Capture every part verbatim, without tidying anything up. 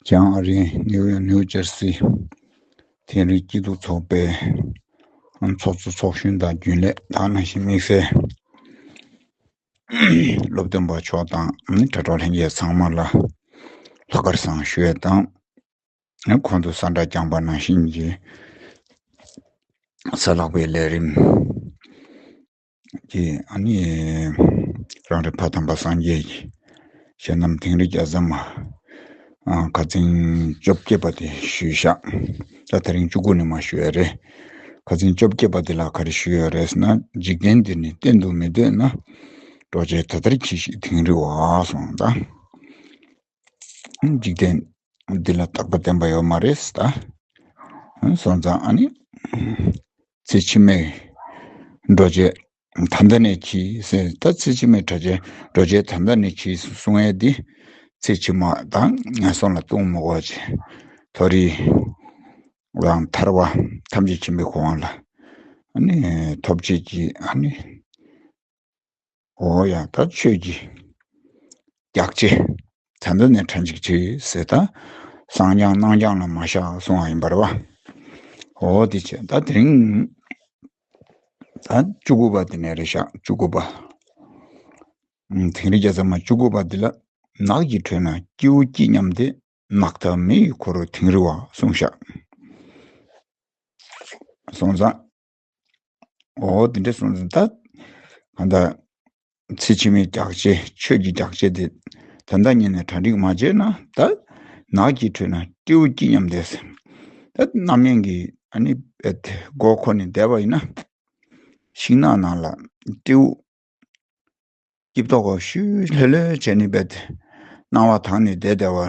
ཀྱང་ཨ་རིའི་ནིའུ་ཡོག་ནིའུ་ཇར་སི་དིང་རི་སྐྱིད་སྡུག་ཚོགས་པའི་ཚོགས་གཙོ་ཚོགས་གཞོན་དང་རྒྱུན་ལས། ད་ནང་བཞིན་དམིགས་བསལ་སློབ་སྟོན་པ་མཆོག་དང་དྲ་གྲོགས་ལྷན་རྒྱས་ཚང་མ་ལ་ལྷག་དཀར་བཟང་ཞུ་ཡས་དང་། ཁོང་ཚོ་ས་བཀྲ་བསྐྱངས་པ་ནང་བཞིན་གྱི་གཟའ་ལྷག་པའི་ལས་རིམ་གྱི་ཨ་ནི་རང་རེ་ཕ་དམ་པ་སངས་རྒྱས་ཀྱི་ཞལ་ལུང་དིང་རི་བརྒྱ་རྩ་མ་ཁ་སང་བཅོ་བརྒྱད་པ་དེ་ཞུས་བཞག་ད་དེ་རིང་བཅུ་དགུ་ནས་མར་ཞུ་ཡས་རེད། ཁ་སང་བཅོ་བརྒྱད་པ་དེ་ལ་ག་རེ་ཞུས་ཡོད་རེད་ཟེར་ན། འཇིག་རྟེན་འདི་ནི་གཏན་དུ་མི་སྡོད་ན། འགྲོ་བྱེད་ད་ལྟར་གྱིས་ཤིག་དིང་རི་བ་གསུངས། ད་འཇིག་རྟེན་འདི་ལ་རྟག་པ་བརྟན་པ་ཡོད་མ་རེད་ད། སོང་ཙང་ཨ་ནི་ཚེ་ཕྱི་མའི་འགྲོ་བྱེད་ད་ལྟ་ནས་གྱིས་ཟེར། ད་ཚེ་ཕྱི་མའི་འགྲོ་བྱེད་འགྲོ་བྱེད་ད་ལྟ་ནས་གྱིས་གསུང་ཡས་འདི་ཚེ་ཕྱི་མ་དང་ངན་སོང་ལ་ལྟུང་མི་དགོས་པ་བྱས། མཐོ་རིས་དང་ཐར་པ་ཐམས་ཅད་མཁྱེན་པའི་གོ་འཕང་ལ་ཨ་ནི་ཐོབ་བྱེད་ཀྱི་ཨ་ནི། འོ་ཡ། ད་ཆོས་ཀྱི་རྒྱགས་ཕྱེ་ད་ལྟ་ནས་དྲན་ཅིག་བྱོས་ཟེར། ད་སང་རྐྱང་གནངས་རྐྱང་ལ་མ་བཞག་གསུང་བ་ཡིན་པ་རེད་བ། འོ་དེ་བྱས། ད་དེ་རིང་ད་བཅུ་དགུ་པ་དེ་ནས་རེད་བཞག་བཅུ་དགུ་པ། ཨུམ། དིང་རི་བརྒྱ་རྩ་མ་བཅུ་དགུ་པ་འདི་ལ། ནགས་ཀྱི་ཁྲོད་ན་སྤྲེའུ་སྐྱིད་སྙམ་སྟེ། ནགས་མཐའ་མེ་ཡིས་འཁོར་དིང་རི་བ་གསུངས་བཞག་སོང་ཙང་། འོ་དེ་འདྲ་སོང་ཙང་ད་གང་ལྟར་ཚེ་ཕྱི་མའི་རྒྱགས་ཕྱེ་ཆོས་ཀྱི་རྒྱགས་ཕྱེ་དེ་ད་ལྟ་ཉིད་ནས་གྲ་སྒྲིག་མ་བྱས་ན། ད་ནགས་ཀྱི་ཁྲོད་ན་སྤྲེའུ་སྐྱིད་སྙམ་སྟེ། ད་རྣམ་གཡེང་གི་ཨ་ནི་མགོ་འཁོར་ནས་བསྡད་པ་ཡིན་ན། ཤིང་ནགས་ནང་ལ་སྤྲེའུ་སྐྱིད་ཐོག་ག་ཤུལ་ལྷོད་ལྷོད་བྱས་ནས་བསྡད། སྣང་བ་དྭངས་ནས་བསྡད་བསྡད་པ་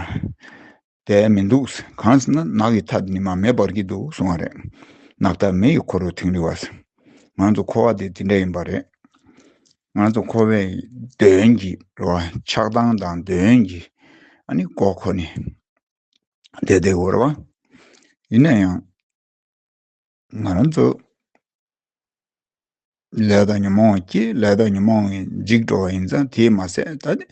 བསྡད་མི་འདུག་གང་ཟེར་ན་ནགས་ཀྱི་མཐའ་ནི་མ་མེ་འབར་གྱི་འདུག་གསུང་བ་རེད། ནགས་མཐའ་མེ་ཡིས་འཁོར་རོ་དིང་རི་བ་ཟེར། ང་ཚོ་འཁོར་བ་དེ་དེ་འདྲ་ཡིན་པ་རེད། ང་ཚོ་འཁོར་བའི་གདོན་གྱི་རེད་བ། ཆགས་སྡང་དང་གདོན་གྱི་ཨ་ནི་མགོ་འཁོར་ནས་བསྡད་བསྡད་ཡོད་རེད་བ། ཡིན་ན་ཡང་། ང་རང་ཚོ་ལས་དང་ཉོན་མོངས་ཀྱིས་ལས་དང་ཉོན་མོངས་ཀྱིས་འཇིག་འགྲོ་བ་ཡིན་ཙང་། དེས་མ་ཟད་ད་ནི་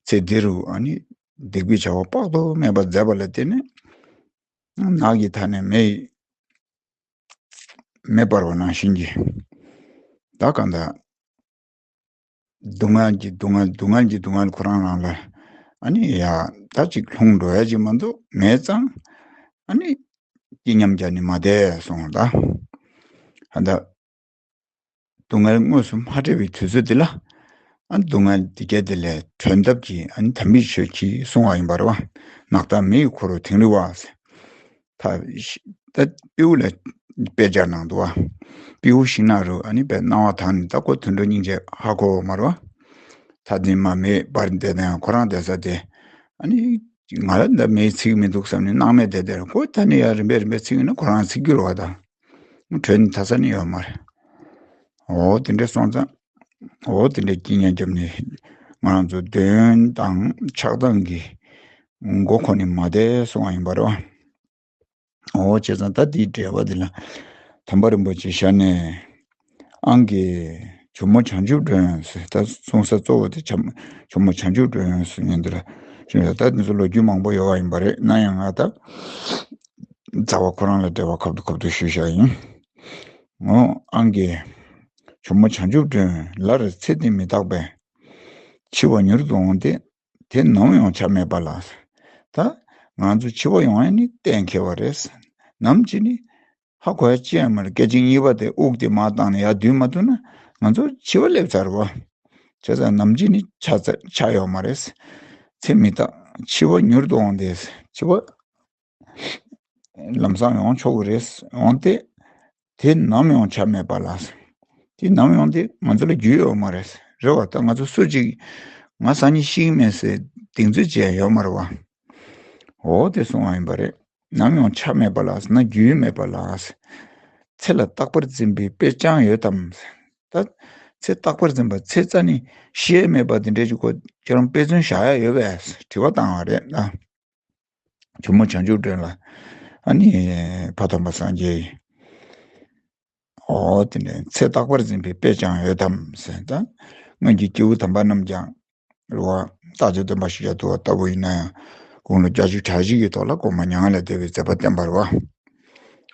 ཚེ་འདི་རུ་ཨ་ནི་སྡིག་པའི་བྱ་བ་དཔག་ཏུ་མེད་པ་མཛད་པ་ལ་བརྟེན་ནས། ནགས་ཀྱི་མཐའ་ནས་མེ་མེ་འབར་བ་ནང་བཞིན་གྱི། ད་གང་ལྟར་སྡུག་བསྔལ་གྱི་སྡུག་བསྔལ། སྡུག་བསྔལ་གྱི་སྡུག་བསྔལ་ཁོ་རང་རང་ལ་ཨ་ནི་ཡ་ད་ཅིག་ལྷུང་འགྲོ་ཡ་ཅིག་མ་གཏོགས་མེད་ཙང་། ཨ་ནི་སྐྱིད་སྙམ་བྱས་ནས་མ་བསྡད་གསུངས་ད། ད་ལྟ་སྡུག་བསྔལ་དངོས་སུ་མ་འཕྲད་པའི་དུས་ཚོད་འདི་ལ། ཨ་སྡུག་བསྔལ་འདི་གས་དེ་ལས་གྲོལ་ཐབས་ཀྱི་ཨ་ནི་དམ་པའི་ཆོས་ཀྱིས་གསུང་བ་ཡིན་པ་རེད་བ། ནགས་མཐའ་མེ་ཡིས་འཁོར་རོ་དིང་རི་བ་ཟེར། ད་ཤི་ད་སྤྲེའུ་ལ་དཔེ་སྦྱར་གནང་འདུག་བ། སྤྲེའུ་ཤིང་ནགས་རུ་ཨ་ནི་བས་སྣང་བ་དྭངས་ནས། ད་ཁོ་དུད་འགྲོ་སྙིང་རྗེ་ཧ་གོ་བ་མ་རེད་བ། ད་དེ་མ་མེ་འབར་བསྡད་ན་ཡང་ཁོ་རང་བསྡད་ས་དེ་ཨ་ནི། ང་ལ་འདི་མེ་ཚིག་མི་འདུག་བསམ་ནས་སྣང་མེད་བསྡད་བསྡད། ཁོ་ད་ནི་ཡ་རིམ་པས་རིམ་པས་ཚིག་ཡོང་ན་ཁོ་རང་ཚིག་རྒྱུ་རེད་བ། ད་གྲོལ་ནས་ཐར་ས་ནི་ཡོད་མ་རེད། འོ་དེ་འདྲ་སོང་ཙང་། འོ་དེ་འདྲ་སྐྱིད་ཉལ་བརྒྱབ་ནས་ང་རང་ཚོ་གདོན་དང་ཆགས་སྡང་གི་མགོ་འཁོར་ནས་མ་བསྡད་གསུང་བ་ཡིན་པ་རེད་བ། འོ་བྱས་ཙང་ད་འདིའི་འགྲེལ་པ་འདི་ལ་དམ་པ་རིན་པོ་ཆེའི་ཞལ་ནས། ཨང་ཀི་ཇོ་མོ་བྱང་ཆུབ་སྒྲོན་ཟེར། ད་གསུང་ས་གཙོ་བོ་དེ་བྱམ་ཇོ་མོ་བྱང་ཆུབ་སྒྲོན་ཟེར་མཁན་འདི་ལ་ཞུས་ཡོད། ད་འདི་ཚོ་ལོ་རྒྱུས་མང་པོ་ཡོད་པ་ཡིན་པ་རེད། ན་ཡང་ང་ད་རྩ་བ་ཁོ་རང་ལ་འགྲེལ་པ་ཁ་ཐུག་ཁ་ཐུག་ཞུས་བཞག་ཡིན། འོ་ཨང་ཀི་ཇོ་མོ་བྱང་ཆུབ་སྒྲོན། སླར་ཚེ་འདི་མི་རྟག་པས། འཆི་བ་མྱུར་དུ་འོང་སྟེ། དེ་ནམ་ཡང་ཆ་མེད་པ་ལགས། ད་ང་ཚོ་འཆི་བ་ཡོང་ཡ་ནི་གཏན་འཁེལ་བ་རེད། ནམ་འཆི་ནི་ཧ་གོ་ཡ་ཅི་ཡང་མ་རེད། སྐད་ཅིག་གཉིས་པ་དེ་དབུགས་དེ་མར་བཏང་ནས་ཡར་བསྡུས་མ་ཐུབ་ན་ང་ཚོ་འཆི་བ་སླེབས་ཚར་བ། བྱས་ཙང་ནམ་འཆི་ནི་ཆ་ཚ་ཆ་ཡོད་མ་རེད། ཚེ་མི་རྟག་འཆི་བ་མྱུར་དུ་འོང་སྟེ། འཆི་བ་ལམ་སང་ཡོང་ཆོག་གི་རེད། འོང་སྟེ། དེ་ནམ་ཡང་ཆ་མེད་པ་ལགས། དེ་ནམ་ཡོང་དེ་ང་ཚོ་ལ་རྒྱུས་ཡོད་མ་རེད། རེད་བ། ད་ང་ཚོ་སུ་གཅིག་ང་སང་ཉིན་ཤི་གི་མེད་ཟེར་གདེང་ཚོད་ཅིག་ཡང་ཡོད་མ་རེད་བ། འོ་དེ་གསུང་བ་ཡིན་པ་རེད། ནམ་ཡང་ཆ་མེད་པ་ལགས་ཟེར་ན་རྒྱུས་མེད་པ་ལགས། ཚེ་ལ་རྟག་པར་འཛིན་པའི་དཔེ་ཅང་ཡོད་དམ། ད་ཚེ་རྟག་པར་འཛིན་པ། ཚེ་རྩ་ནས་ཤེས་མེད་པ་དེ་འདྲའི་ཅིག་གོ་ཁྱེད་རང་དཔེ་མཚོན་བཞག་ཡ་ཡོད་པས་དྲི་བ་བཏང་བ་རེད་ད། ཇོ་མོ་བྱང་ཆུབ་སྒྲོན་ལ་ཨ་ནི་ཕ་དམ་པ་སངས་རྒྱས་ཡིན། འོ་དེ་ནས་ཚེ་རྟག་པར་འཛིན་པའི་དཔེ་ཅང་ཡོད་དམ་ཟེར། ད་སྔོན་གྱི་སྐྱེས་བུ་དམ་པ་རྣམས་ཀྱང་རེད་བ། རྟག་སྟོང་སྟོན་པ་ཞིག་ཡ་དུ་བ་ལྟ་བུ་ཡིན་ན་ཡང་ དགུང་ལོ་བརྒྱད་ཅུ་གྱ་བཞི་གི་ཐོག་ལ་གོང་མ་མྱ་ངན་ལས་འདས་པའི་མཛད་པ་བསྟན་པ་རེད་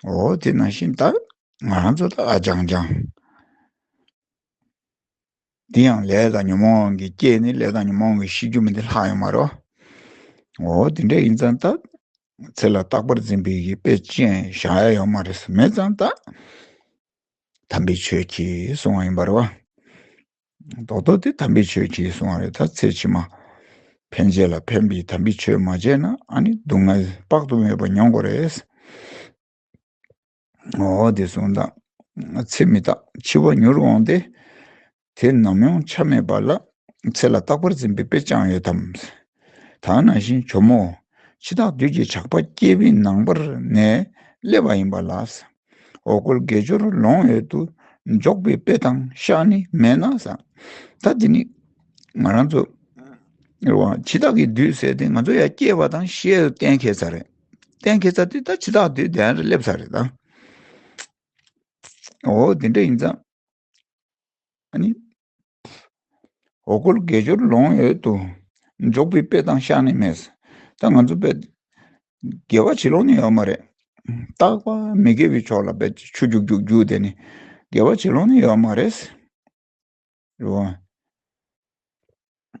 བ། འོ་དེ་ནང་བཞིན་ད་ང་རང་ཚོ་ད་ཨ་ཅང་ཅང་འདི་ཡང་ལས་དང་ཉོན་མོངས་དབང་གིས་སྐྱེས་ནས་ལས་དང་ཉོན་མོངས་དབང་གིས་ཤི་རྒྱུ་མིན་འདི་ལྷག་ཡོད་མ་རེད་བ། འོ་དེ་འདྲ་ཡིན་ཙང་ད་ཚེ་ལ་རྟག་པར་འཛིན་པའི་གི་དཔེ་ཅན་བཞག་ཡ་ཡོད་མ་རེད། མེད་ཙང་ད་དམ་པའི་ཆོས་ཀྱིས་གསུང་བ་ཡིན་པ་རེད་བ། རྡོག་རྡོག་དེ་དམ་པའི་ཆོས་ཀྱིས་གསུང་བ་རེད། ད་ཚེ་ཕྱི་མ་ཕན་བྱེད་ལ་ཕན་པའི་དམ་པའི་ཆོས་མ་བྱས་ན་ཨ་ནི་སྡུག་བསྔལ་དཔག་ཏུ་མེད་པ་མྱོང་དགོས་རེད། འོ་དེ་གསུངས་དང་། ཚེ་མི་རྟག་འཆི་བ་མྱུར་འོང་སྟེ། དེ་ནམ་ཡང་ཆ་མེད་པ་ལ་ཚེ་ལ་རྟག་པར་འཛིན་པའི་དཔེ་བཅངས་ཡོད་དམ། ད་ནང་བཞིན་ཇོ་མོ་འཆི་བདག་བདུད་ཀྱི་ཇག་པ་སྐྱེས་པའི་ནང་པར་ནས་སླེབས་པ་ཡིན་པ་ལ། འོ་སྐོལ་དགེ་སྦྱོར་ལོང་འོད་དུ་འཇོག་པའི་དཔེ་དང་ཤག་ནི་མེད་ན་ཟེར། ད་འདི་ནི་ང་རང་ཚོ་རེད་བ། འཆི་བདག་གི་བདུད་ཟེར་དེ་ང་ཚོ་ཡར་སྐྱེས་པ་དང་ཤི་ཡས་གཏན་འཁེལ་ཚར་རེད། གཏན་འཁེལ་ཚར་དུས་ད་འཆི་བདག་བདུད་དེ་ཡང་སླེབས་ཚར་རེད་ད། འོ་དེ་འདྲ་ཡིན་ཙང་། ཨ་ནི། འོ་སྐོལ་དགེ་སྦྱོར་ལོང་འོད་དུ་འཇོག་པའི་དཔེ་དང་ཤག་ནི་མེད། ད་ང་ཚོ་དཔེ་དགེ་བ་བྱེད་ལོང་ནི་ཡོད་མ་རེད། རྟག་པ་མི་དགེ་བའི་ཕྱོགས་ལ་དཔེ་ཆུ་རྒྱུག་རྒྱུག་རྒྱུག་དེ་ནི་དགེ་བ་བྱེད་ལོང་ནི་ཡོད་མ་རེད། རེད་བ།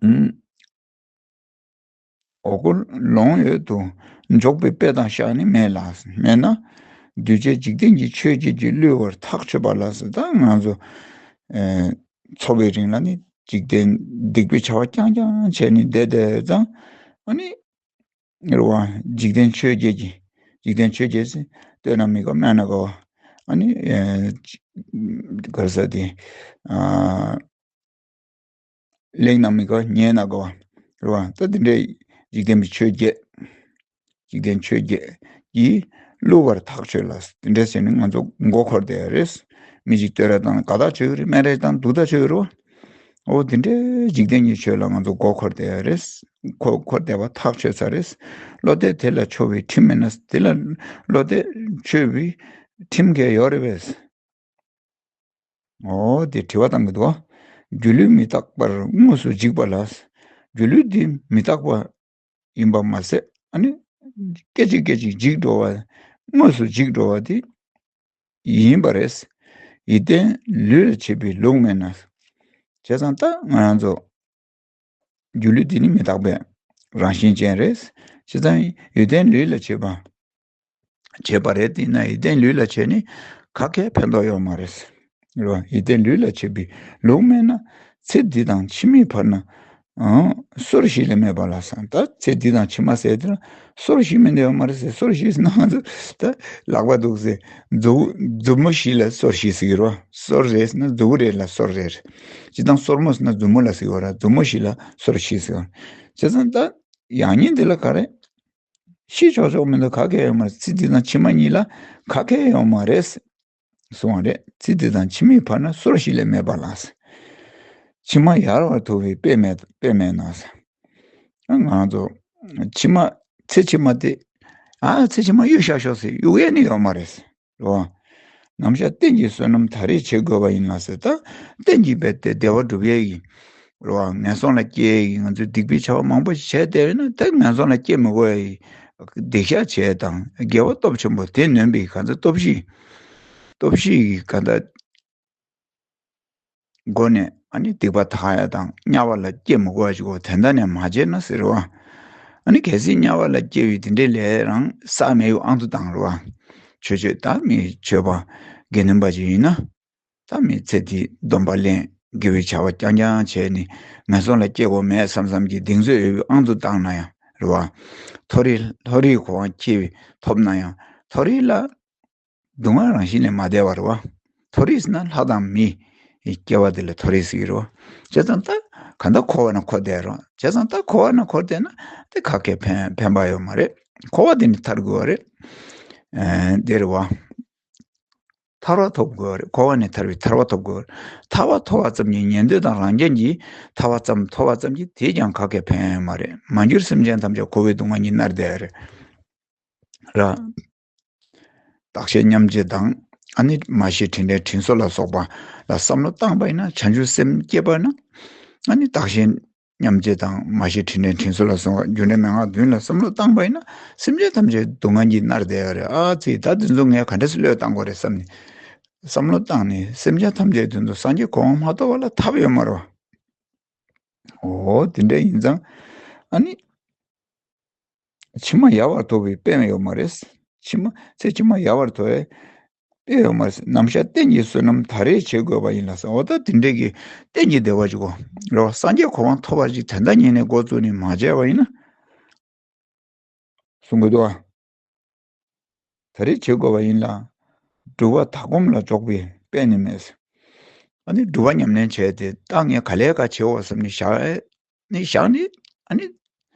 ཨུམ། འོ་སྐོལ་ལོང་འོད་དུ་འཇོག་པའི་དཔེ་དང་ཤག་ནི་མེད་ལ། མེད་ན། འདུས་བྱས་འཇིག་རྟེན་གྱི་ཆོས་བརྒྱད་ཀྱིས་བསླུས་པར་ཐག་ཆོད་པ་ལ་ཟེར། ད་ང་ཚོ་ཨེ་འཚོ་བའི་རིང་ལ་ནི་འཇིག་རྟེན་སྡིག་པའི་བྱ་བ་རྐྱང་རྐྱང་བྱས་ནས་བསྡད་བསྡད་ཙང་། ཨ་ནི་རེད་བ། འཇིག་རྟེན་ཆོས་བརྒྱད་ཀྱི། འཇིག་རྟེན་ཆོས་བརྒྱད་ཟེར་ལྟོས་ན་མི་དགའ་སྨྲས་ན་དགའ་བ། ཨ་ནི་ཨེ་ག་རེ་ཟེར་དེ། ཨ། གླེང་ན་མི་དགའ་ཉན་ན་དགའ་བ། རེད་བ། ད་དེ་འདྲའི་འཇིག་རྟེན་པའི་ཆོས་བརྒྱད། འཇིག་རྟེན་ཆོས་བརྒྱད་ཀྱིས་བསླུ་བར་ཐག་ཆོད་ལ། དེ་འདྲ་བྱས་ནས་ང་ཚོ་མགོ་འཁོར་བསྡད་ཡོད་རེད། མི་གཅིག་བསྟོད་ར་བཏང་དགའ་ཐག་ཆོད་ཀྱི་རེད། སྨད་ར་བཏང་སྡུག་ཐག་ཆོད་ཀྱི་རེད་བ། འོ་དེ་འདྲའི་འཇིག་རྟེན་གྱི་ཆོས་ལ་ང་ཚོ་མགོ་འཁོར་བསྡད་ཡོད་རེད། མགོ་འཁོར་བསྡད་པ་ཐག་ཆོད་ཚར་རེད། བློ་གཏད་དེ་ལ་འཆོལ་བའི་ཁྲིམས་མེད་ན། དེ་ལ་བློ་གཏད་འཆོལ་བའི་ཁྲིམས་འགལ་ཡོད་རེད་པས། འོ་དེ་དྲི་བ་བཏང་གི་འདུག་སྒྱུ་ལུས་མི་རྟག་པར་དངོས་སུ་འཇིག་པ་ལ། སྒྱུ་ལུས་འདི་མི་རྟག་པ་ཡིན་པ་མ་ཟད། ཨ་ནི་སྐད་ཅིག་སྐད་ཅིག་འཇིག་འགྲོ་བ། དངོས་སུ་འཇིག་འགྲོ་བ་དེ་ཡིན་པ་རེད། ཡིད་བརྟན་ལུས་ལ་བྱེད་པའི་ལུགས་མེད་ན། བྱས་ཙང་ད་ང་རང་ཚོ་སྒྱུ་ལུས་འདི་ནི་མི་རྟག་པའི་རང་བཞིན་ཅན་རེད། བྱས་ཙང་ཡིད་བརྟན་ལུས་ལ་བྱེད་པ། བྱེད་པ་རེད། དེས་ན་ཡིད་བརྟན་ལུས་ལ་བྱས་ནི་ག་གེ་ཕན་ཐོགས་ཡོད་མ་རེད། རེད་བ། ཡིད་བརྟན་ལུས་ལ་བྱེད་པའི་ལུགས་མེད་ན། ཚེ་འདི་དང་ཕྱི་མའི་བར་ན། ཨང་། སོར་བཞི་ལས་མེད་པ་ལ་ཟེར། ད་ཚེ་འདི་དང་ཕྱི་མ་ཟེར་དེ་ལ་སོར་བཞི་མེད་ན་ཡོད་མ་རེད་ཟེར། སོར་བཞི་ཟེར་ན་ང་ཚོ་ད་ལག་པ་འདུག་ཟེར། མཛུབ་མཛུབ་མོ་བཞི་ལ་སོར་བཞི་ཟེར་གྱི་རེད་བ། སོར་རེ་ཟེར་ན་མཛུབ་གུ་རེ་ལ་སོར་རེ་རེད། སྤྱིར་བཏང་སོར་མོ་ཟེར་ན་མཛུབ་མོ་ལ་ཟེར་གྱི་ཡོད་རེད། མཛུབ་མོ་བཞི་ལ་སོར་བཞི་ཟེར་གྱི་ཡོད་རེད། བྱས་ཙང་ད་ཡང་སྙིང་འདི་ལ་ག་རེ། ཤི་ཆོག་ཆོག་མི་འདུག་ག་གེ་ཡོད་མ་རེད། ཚེ་འདི་དང་ཕྱི་མ་གཉིས་ལ་ག་གེ་ཡོད་མ་རེད་གསུང་བ་རེད། ཚེ་འདི་དང་ཕྱི་མའི་བར་ན་སོར་བཞི་ལས་མེད་པ་ལ། ཕྱི་མ་ཡལ་བར་ཐུག་པའི་དཔེ་མེད་དཔེ་མེད་ན། ང་ཚོ་ཕྱི་མ་ཚེ་ཕྱི་མ་དེ། ཨ་ཚེ་ཕྱི་མ་གཡུག་བཞག་ཤོག་ཟེར་གཡུག་ཡས་ནི་ཡོད་མ་རེད། རེད་བ། ནམ་ཞག་གཏན་གྱི་བསོད་ནམས་ད་རེས་བྱེད་དགོས་པ་ཡིན་ལ་ཟེར། ད་གཏན་གྱི་རྦད་དེ་བདེ་བ་སྒྲུབ་ཡས་ཀྱི། རེད་བ། ངན་སོང་ལ་སྐྱེ་ཡས་ཀྱི་ང་ཚོས་སྡིག་པའི་བྱ་བ་མང་པོ་ཞིག་བྱས་བསྡད་ཡོད་ན། ད་ངན་སོང་ལ་སྐྱེ་མི་དགོས་ཡས་ཀྱི་སྡིག་བཤགས་བྱས་དང་དགེ་བ་སྟོབས་ཆེན་པོ་དེ་ནོན་པའི་ག་ཚོད་སྟོབས་ཤིག་སྟོབས་ཤིག་གི་ག་ད་སྒོ་ནས་ཨ་ནི་སྡིག་པ་དག་ཡ་དང་དམྱལ་བ་ལ་སྐྱེ་མི་དགོས་ཡ་ཞིག་གོ། དེ་འདྲ་ནས་མ་བྱས་ན་ཟེར་བ། ཨ་ནི་གལ་སྲིད་དམྱལ་བ་ལ་སྐྱེ་བའི་དེ་འདྲའི་ལས་རང་བསགས་མེད་ཡུལ་ཨང་དུ་བཏང་རུ་བ། ཆོས་སྤྱོད་ད་མི་ཆོས་པ་དགེ་འདུན་པ་ཅིག་ཡིན་ན། ད་མི་ཚེ་འདི་སྡོམ་པ་ལེན་དགེ་བའི་བྱ་བ་རྐྱང་རྐྱང་བྱས་ནས་ངན་སོང་ལ་སྐྱེ་དགོས་མེད་བསམ་བསམ་གྱི་གདེང་ཚོད་ཡོད་པའི་ཨང་དུ་བཏང་ན་ཡང་རུ་བ། མཐོ་རིས་མཐོ་རིས་གོ་འཕང་སྐྱེ་བའི་ཐོབ་ན་ཡང་མཐོ་རིས་ལ། སྡུག་བསྔལ་རང་བཞིན་ལས་མ་འདས་པ་རེད་བ། མཐོ་རིས་ཟེར་ན་ལྷ་དང་མི་ཡི་སྐྱེ་བ་དེ་ལ་མཐོ་རིས་ཟེར་གྱི་རེད་བ། བྱས་ཙང་ད་ག་འདྲ་འཁོར་བ་ན་འཁོར་བསྡད་རོགས། བྱས་ཙང་ད་འཁོར་བ་ན་འཁོར་བསྡད་ན་དེ་ག་གེ་ཕན་ཕན་པ་ཡོད་མ་རེད། འཁོར་བ་དེ་ནས་ཐར་དགོས་བ་རེད། ཨ་དེ་རེད་བ། ཐར་བ་ཐོབ་དགོས་བ་རེད། འཁོར་བ་ནས་ཐར་བའི་ཐར་བ་ཐོབ་དགོས་བ་རེད། ཐར་བ་ཐོབ་པ་ཙམ་གྱིས་ཉན་ཐོས་དང་རང་རྒྱལ་གྱིས་ཐར་བ་ཙམ་ཐོབ་པ་ཙམ་གྱིས་དེས་ཀྱང་ག་གེ་ཕན་ཡོད་མ་རེད། མ་གྱུར་སེམས་ཅན་ཐམས་ཅད་འཁོར་བའི་སྡུག་བསྔལ་གྱིས་མནར་བསྡད་ཡོད་རེད། ར། བདག་གཞན་མཉམ་བརྗེ་དང་། ཨ་ནི་མ་ཤེས་དྲིན་ལན་དྲིན་གཟོ་ལ་སོགས་པ་ལ་བསམ་བློ་བཏང་པ་ཡིན་ན། བྱང་ཆུབ་སེམས་སྐྱེས་པ་ན། ཨ་ནི་བདག་གཞན་ མཉམ་རྗེས་དང་མ་ཤི་འཕྲིན་ལས་འཕྲིན་གསོ་ལ་སོགས་པ་རྒྱུ་འབྲས་མན་ངག་བདུན་ལ་བསམ་བློ་བཏང་པ་ཡིན་ན། སེམས་ཅན་ཐམས་ཅད་སྡུག་བསྔལ་གྱིས་མནར་བསྡད་ཡོད་རེད། ཨ་ཙི། ད་འདི་ཚོ་ངས་ག་འདྲ་སེ་བློས་བཏང་དགོས་རེད་བསམ་ནས། བསམ་བློ་བཏང་ནས་སེམས་ཅན་ཐམས་ཅད་དོན་དུ་སངས་རྒྱས་གོ་འཕང་མ་ཐོབ་པ་ལ་ཐབས་ཡོད་མ་རེད་བ། འོ་དེ་འདྲ་ཡིན་ཙང་། ཨ་ནི། ཕྱི་མ་ཡལ་བར་ཐོབ་པའི་དཔེ་ཡོད་མ་རེད། ཕྱི་མ་ཚེ་ཕྱི་མ་ཡལ་བར་ཐོབ་པའི་དཔེ་ཡོད་མ་རེད། ནམ་ཞག་གཏན་གྱི་བསོད་ནམས་ད་རེས་བྱེད་དགོས་པ་ཡིན་ལ་ཟེར། འོ་ད་དེ་འདྲས་ཀྱི་གཏན་གྱི་བདེ་བ་ཅིག་གོ། རེད་བ། སངས་རྒྱས་གོ་འཕང་ཐོབ་པ་ཅིག་དེ་འདྲ་ཉིད་ནས་འགོ་བཙུགས་ནས་མ་བྱས་པ་ཡིན་ན། གསུང་གི་འདུག་བ། ད་རེས་བྱེད་དགོས་པ་ཡིན་ལ། སྒྲུབ་པ་དག་གོམས་ལ་འཇོག་པའི་དཔེ་ནི་མེད། ཨ་ནི་སྒྲུབ་པ་ཉམས་ལེན་བྱས་ཏེ་ད་ངས་ག་ལས་ཀ་བྱེད་འོ་བསམ་ནས་བཞག་ནས་བཞག་ནས། ཨ་ནི་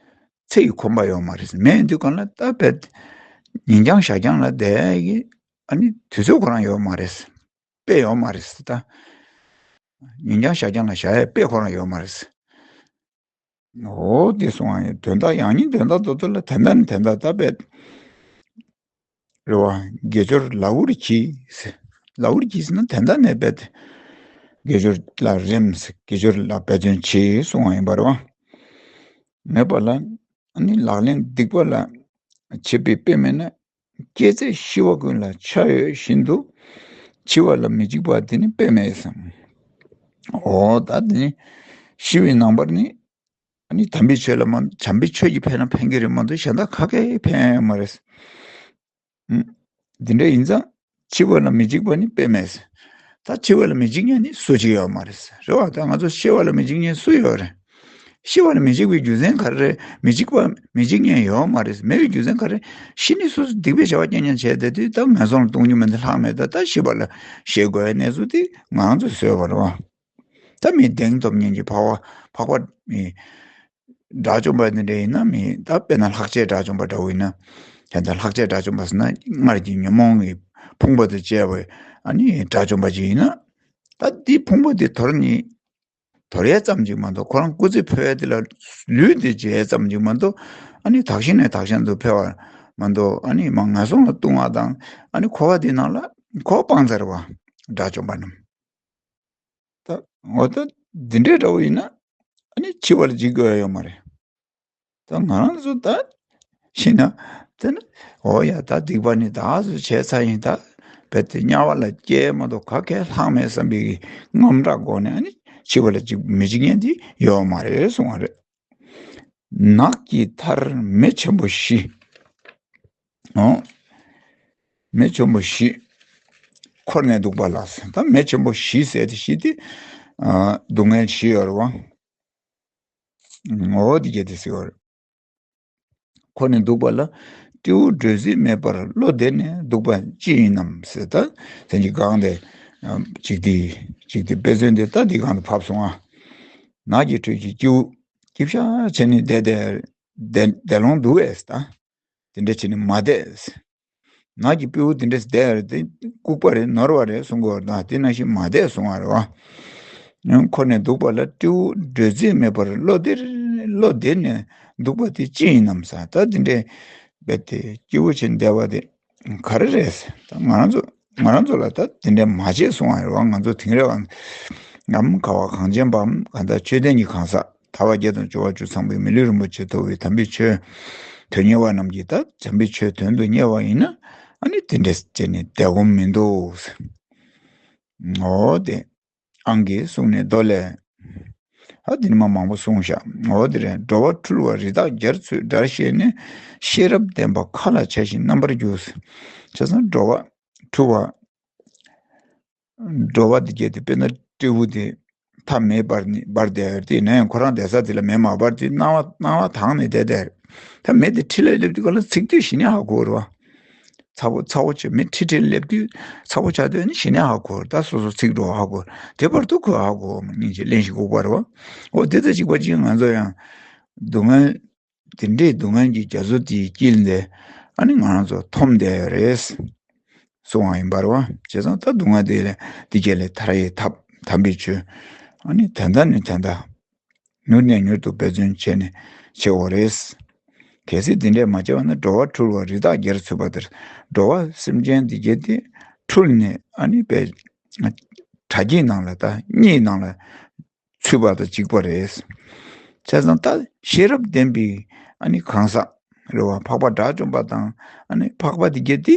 ཚེ་ཡི་ཁོམ་པ་ཡོད་མ་རེད། མེད་དུས་གང་ལ་ད་བེད་ཉིན་རྐྱང་ཞག་རྐྱང་ལ་བསྡད་ཀྱི། ཨ་ནི་དུས་ཚོད་ཁོ་རང་ཡོད་མ་རེད། དཔེ་ཡོད་མ་རེད་ད། ཉིན་རྐྱང་ཞག་རྐྱང་ལ་བཞག་ཡ་དཔེ་ཁོ་རང་ཡོད་མ་རེད། འོ་དེ་སོང་བ་ཡིན། དོན་དག་ཡང་སྙིང་དོན་དག་ཏོག་ཏོག་ལ་དེ་འདྲ་ནི་དེ་འདྲ་ད་བེད། རེད་བ། དགེ་སྦྱོར་ལ་འུར་གྱིས། ལ་འུར་གྱིས་ཟེར་ན་དེ་འདྲ་ནས་བེད། དགེ་སྦྱོར་ལ་རེམ། དགེ་སྦྱོར་ལ་འབད་བརྩོན་གྱིས་གསུང་བ་ཡིན་པ་རེད་བ། མེད་པ་ལ། ཨ་ནི་ལག་ལེན་སྡིག་པ་ལ་བྱེད་པའི་དཔེ་མེད་ན། སྐྱེ་ཚེ་ཤི་བ་ཀུན་ལ་ཆ་ཡོད་བཞིན་དུ། འཆི་བ་ལ་མི་འཇིགས་པ་དེ་ནི་དཔེ་མེད་བསམ། འོ་ད་དེ་ནི་ཤི་བའི་ནང་པར་ནི། ཨ་ནི་དམ་པའི་ཆོས་ལ་མ། དམ་པའི་ཆོས་ཀྱིས་ཕན་ན་ཕན་གྱི་རེད་མ་གཏོགས་གཞན་དག་ག་གེ་ཕན་ཡོད་མ་རེད། ཨུམ། འདི་འདྲ་ཡིན་ཙང་འཆི་བ་ལ་མི་འཇིགས་པ་ནི་དཔེ་མེད། ད་འཆི་བ་ལ་མི་འཇིགས་མཁན་ནི་སུ་གཅིག་ཡོད་མ་རེད། རེད་བ། ད་ང་ཚོ་ཤི་བ་ལ་མི་འཇིགས་མཁན་སུ་ཡོད་རེད། ཤི་བ་ལ་མི་འཇིགས་པའི་རྒྱུ་མཚན་ག་རེ་རེད། མི་འཇིགས་པ་མི་འཇིགས་མཁན་ཡོད་མ་རེད། མེད་པའི་རྒྱུ་མཚན་ག་རེ། ཤི་ནས་སོ་སོ་སྡིག་པའི་བྱ་བ་རྐྱང་རྐྱང་བྱས་བསྡད་དུས་ད་ངན་སོང་ལ་ལྟུང་རྒྱུ་མེད་དུས་ལྷག་མེད། ད་ད་ཤི་བ་ལ་ཞེད་དགོས་པའི་གནས་ཚུལ་དེ་ང་ཚོས་བཟོས་པ་རེད་བ། ད་མི་གདེང་ཐོབ་མཁན་གྱི་འཕགས་པ་འཕགས་པ་མི་དགྲ་བཅོམ་པ་འདི་འདྲ་ཡིན་ན། མི་ད་དཔེར་ན་ལྷག་བཅས་དགྲ་བཅོམ་པ་འདྲ་བོ་ཡིན་ན། ད་ལྟ་ལྷག་བཅས་དགྲ་བཅོམ་པ་ཟེར་ན་སྔར་གྱི་ཉོན་མོངས་ཀྱི་ཕུང་པོ་དང་བཅས་པའི་ཨ་ནི་དགྲ་བཅོམ་པ་ཅིག་ཡིན་ན། ད་འདི་ཕུང་པོ་འདི་དོར་ནི་དོར་ཡས་ཙམ་ཅིག་མ་གཏོགས། ཁོ་རང་སྐུ་ཚེ་འཕོ་ཡས་དེ་ལ་ལུས་འདི་བརྗེ་ཡས་ཙམ་ཅིག་མ་གཏོགས། ཨ་ནི་དག་ཞིང་ནས་དག་ཞིང་དུ་འཕེལ་བ་མ་གཏོགས། ཨ་ནི་མ་ངན་སོང་ལ་ལྟུང་བ་དང་། ཨ་ནི་འཁོར་བ་འདི་ནང་ལ་འཁོར་བ་སྤངས་ཚར་བ་དགྲ་བཅོམ་པ་རྣམས། ད་འོ་ད་འདི་འདྲའི་འདྲ་བོ་ཡིན་ན། ཨ་ནི་འཆི་བ་ལ་འཇིགས་དགོས་ཡ་ཡོད་མ་རེད། ད་ང་རང་ཚོ་ད་ཤི་ན་དེ་ནི། འོ་ཡ། ད་སྡིག་པ་ནི་ད་གཟོད་བྱས་ཚར་ཡིན། ད་རྦད་དེ་དམྱལ་བ་ལ་སྐྱེལ་མ་གཏོགས་ག་གེ་ལྷག་མེད་བསམ་པའི་དངངས་སྐྲག་སྒོ་ནས། ཨ་ནི་འཆི་བ་ལ་འཇིགས་མི་འཇིགས་མཁན་དེ་ཡོད་མ་རེད་གསུང་བ་རེད། ནགས་ཀྱི་མཐར་མེ་ཆེན་པོ་བཞི། འོ། མེ་ཆེན་པོ་བཞི་འཁོར་ནས་འདུག་པ་ལ། ད་མེ་ཆེན་པོ་བཞི་ཟེར་དེ་བཞི་དེ། ཨ། སྡུག་བསྔལ་བཞི་ཡོད་རེད་བ། འོ་དེ་གྱད་དེ་ཟེར་བ་རེད། འཁོར་ནས་འདུག་པ་ལ། སྤྲེའུ་བྲོས་རྫས་མེད་པར་བློ་བདེ་ནས་འདུག་པ་ཅི་ཡིན་ནམ་ཟེར། ད་དེ་གྱད་གང་དེ། ཨ། ཅིག་དེ་ཅིག་དེ་དཔེ་མཚོན་དེ་ད་དེ་གང་དུ་བབས་སོང་ཨ། ནགས་ཀྱི་ཁྲོད་ཀྱི་སྤྲེའུ་སྐྱིད་ཤག་བྱས་ནས་བསྡད་དེ། བསྡད་བསྡད་ལོང་འདུག་པས། ད་དེ་འདྲ་བྱས་ནས་མ་བསྡད། ནགས་ཀྱི་སྤྲེའུ་དེ་འདྲ་བསྡད་རེད་དེ། ལྐུགས་པ་རེད། ནོར་བ་རེད་གསུང་གི་ཡོད་རེད། ད་དེ་ནང་བཞིན་མ་བསྡད་གསུང་བ་རེད་བ། འཁོར་ནས་འདུག་པ་ལ་སྤྲེའུ་བྲོས་རྫས་མེད་པར་བློ་བདེ་བློ་བདེ་ནས་འདུག་པ་དེ་ཅི་ཡིན་ནམ་ཟེར། ད་དེ་འདྲའི་རྦད་དེ་སྐྱིད་པོ་བྱས་བསྡད་པ་དེ་ག་རེ་རེད་ཟེར། ད་ང་རང་ཚོ་ང་རང་ཚོ་ལ་ད་དེ་འདྲ་མ་བྱེད་གསུང་བ་རེད་བ། ང་ཚོ་དེང་རབས་ཨ་ནམ་མཁའ་བ་གངས་ཅན་པའམ་གང་ལྟར་མཆོད་རྟེན་གྱི་གང་ཟག་ཐར་པ་བརྒྱད་དང་འབྱོར་བ་བཅུ་ཚང་བའི་མི་ལུས་རིན་པོ་ཆེ་ཐོབ་པའི་དམ་པའི་ཆོས་དོན་གཉེར་བ་རྣམས་ཀྱིས། ད་དམ་པའི་ཆོས་དོན་དུ་གཉེར་བ་ཡིན་ན། ཨ་ནི་དེ་འདྲ་བྱས་ནས་བསྡད་དགོས་མི་འདུག་ཟེར། འོ་དེ་ཨང་གིས་གསུངས་ནས་མདོ་ལས། ཨ། དེ་ནི་མ་མང་པོ་གསུངས་ཤག་འོ་དེ་རེད། འགྲོ་བ་འཁྲུལ་བ་རི་དྭགས་རྒྱར་ཚུད། དགྲར་ཤེས་ནས་ཤེས་རབ་ལྡན་པ་མཁའ་ལ་ཆ་ཞིང་རྣམ་པར་རྒྱུ་ཟེར། བྱས་ཙང་འགྲོ་བ་འཁྲུལ་བ། འགྲོ་བ་འདི་གྱད་དེ་དཔེར་ན་སྤྲེའུ་དེ་མཐའ་མེ་འབར་ནི་འབར་བསྡད་ཡོད་དེ། ནས་ཁོ་རང་བསྡད་ས་དེ་ལ་མེ་མ་འབར་དུས་སྣང་བ་སྣང་བ་དྭངས་ནས་བསྡད་བསྡད། ད་མེ་དེ་འཁྲིས་ལ་སླེབས་དུས་ག་ལ་ཚིག་དུས་གཞི་ནས་ཧ་གོ་རེད་བ། ཚ་པོ་ཚ་པོ་ཆགས། མེ་འཁྲིས་འཁྲིས་ལ་སླེབས་དུས་ཚ་པོ་ཆགས་དུས་ནི་གཞི་ནས་ཧ་གོ་རེད། ད་སོ་སོ་ཚིག་འགྲོ་ཧ་གོ་རེད། དེ་བར་དུ་ཁོས་ཧ་གོ་མ་ཉིན་གཅིག་གླེང་ཞིག་དགོས་པ་རེད་བ། འོ་དེ་ཚོ་གཅིག་པ་གཅིག་ང་ཚོ་ཡང་སྡུག་བསྔལ། དེ་འདྲའི་སྡུག་བསྔལ་གྱི་རྒྱ་མཚོ་དེའི་དཀྱིལ་ནས་ཨ་ནི་ང་རང་ཚོ་འཐོམས་བསྡད་ཡོད་རེད་གསུང་བ་ཡིན་པ་རེད་བ། བྱས་ཙང་ད་སྡུག་བསྔལ་དེ་ལས་དེ་གྱད་ལས་ཐར་ཡའི་ཐབས་དམ་པའི་ཆོས་ཨ་ནི་ད་ལྟ་ནས་ད་ལྟ་མྱུར་ནས་མྱུར་དུ་འབད་བརྩོན་བྱས་ནས་བྱེད་དགོས་རེད། གལ་སྲིད་དེ་འདྲས་མ་བྱས་པ་ན་འགྲོ་བ་འཁྲུལ་བ་རི་དྭགས་རྒྱར་ཚུད་པ་ལྟར། འགྲོ་བ་སེམས་ཅན་དེ་གྱད་དེ་འཁྲུལ་ནས་ཨ་ནི་དཔེ་དྲ་རྒྱའི་ནང་ལ་ད་གཉིད་ནང་ལ་ཚུད་པ་དང་གཅིག་པ་རེད། བྱས་ཙང་ད་ཤེས་རབ་ལྡན་པའི་ཨ་ནི་གང་ཟག་རེད་བ། འཕགས་པ་དགྲ་བཅོམ་པ་དང་ཨ་ནི་འཕགས་པ་དེ་གྱད་དེ་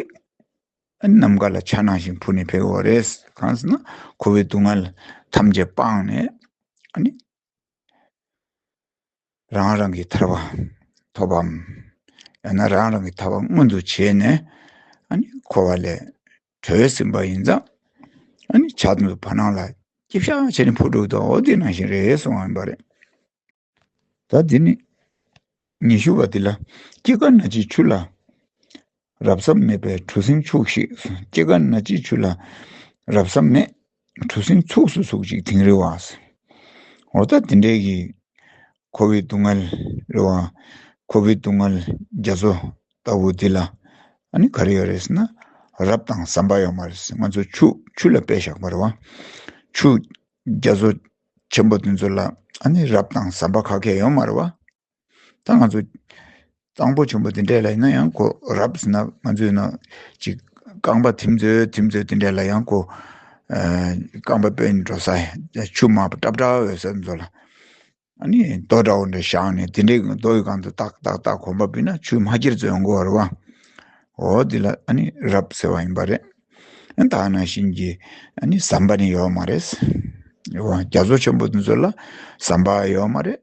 ཨ་ནི་ནམ་མཁའ་ལ་འཕྱར་ནང་བཞིན་འཕུར་ནས་ཕེབས་ཀྱི་ཡོད་རེད། གང་ཟེར་ན་འཁོར་བའི་སྡུག་བསྔལ་ཐམས་ཅད་སྤངས་ནས་ཨ་ནི་རང་རང་གི་ཐར་པ་ཐོབ་པའམ། ཡང་ན་རང་རང་གི་ཐར་པ་མངོན་དུ་བྱས་ནས་ཨ་ནི་འཁོར་བ་ལས་གྲོལ་ཟིན་པ་ཡིན་ཙང་ཨ་ནི་བྱ་དང་བར་སྣང་ལ་སྐྱིད་ཤག་བྱས་ནས་འཕུར་འགྲོ་གི་འདུག་འོ་དེ་ནང་བཞིན་རེད་གསུངས་པ་ཡིན་པ་རེད། ད་འདི་ནི་ཉི་ཤུ་པ་འདི་ལ། སྐྱེ་རྒ་ན་འཆིའི་ཆུ་ལ་རབ་བསམ་མེད་པའི་གྲུ་གཟིངས་འཁྱུག་ཤིག་སྐྱེ་རྒ་ན་འཆིའི་ཆུ་ལ་རབ་བསམ་མེད། གྲུ་གཟིངས་ཚུགས་སུ་ཚུགས་ཤིག་དིང་རི་བ། འོ་ད་འདི་འདྲའི་གི་འཁོར་བའི་སྡུག་བསྔལ་རེད་བ། འཁོར་བའི་སྡུག་བསྔལ་རྒྱ་མཚོ་ལྟ་བུ་འདི་ལ་ཨ་ནི་ག་རེ་ཡོད་རེད་ཟེར་ན། རབ་དང་ཟམ་པ་ཡོད་མ་རེད། ང་ཚོ་ཆུ་ཆུ་ལ་དཔེ་བཞག་པ་རེད་བ། ཆུ་རྒྱ་མཚོ་ཆེན་པོ་དེ་ཚོ་ལ་ཨ་ནི་རབ་དང་ཟམ་པ་ག་གེ་ཡོད་མ་རེད་བ། ད་ང་ཚོ་གཙང་པོ་ཆེན་པོ་དེ་འདྲས་ལ་ཡིན་ན་ཡང་ཁོ་རབ་ཟེར་ན་ང་ཚོས་ན་ཅིག་རྐང་པ་དེ་ཚོ་དེ་ཚོ་དེ་འདྲས་ལ་ཡང་ཁོ་ཨ་རྐང་པ་སྤོས་ནས་འགྲོ་ས་ཆུ་དམར་པོ་ཏག་ཏག་ཡོད་ས་དེ་ཚོ་ལ་ཨ་ནི་རྡོ་འདྲ་བོ་འདྲ་བཞག་ནས་དེ་འདྲས་རྡོ་ཡི་སྒང་དུ་ཏག་ཏག་ཏག་གོམ་པ་སྤོས་ན་ཆུ་མ་ཁྱེར་ཚོ་ཡོང་གི་ཡོད་རེད་བ། འོ་དེ་ལ་ཨ་ནི་རབ་ཟེར་བ་ཡིན་པ་རེད། ཨ་ནི་ད་ནང་བཞིན་གྱི་ཨ་ནི་ཟམ་པ་ནི་ཡོད་མ་རེད། རེད་བ། རྒྱ་མཚོ་ཆེན་པོ་དེ་ཚོ་ལ་ཟམ་པ་ཡོད་མ་རེད།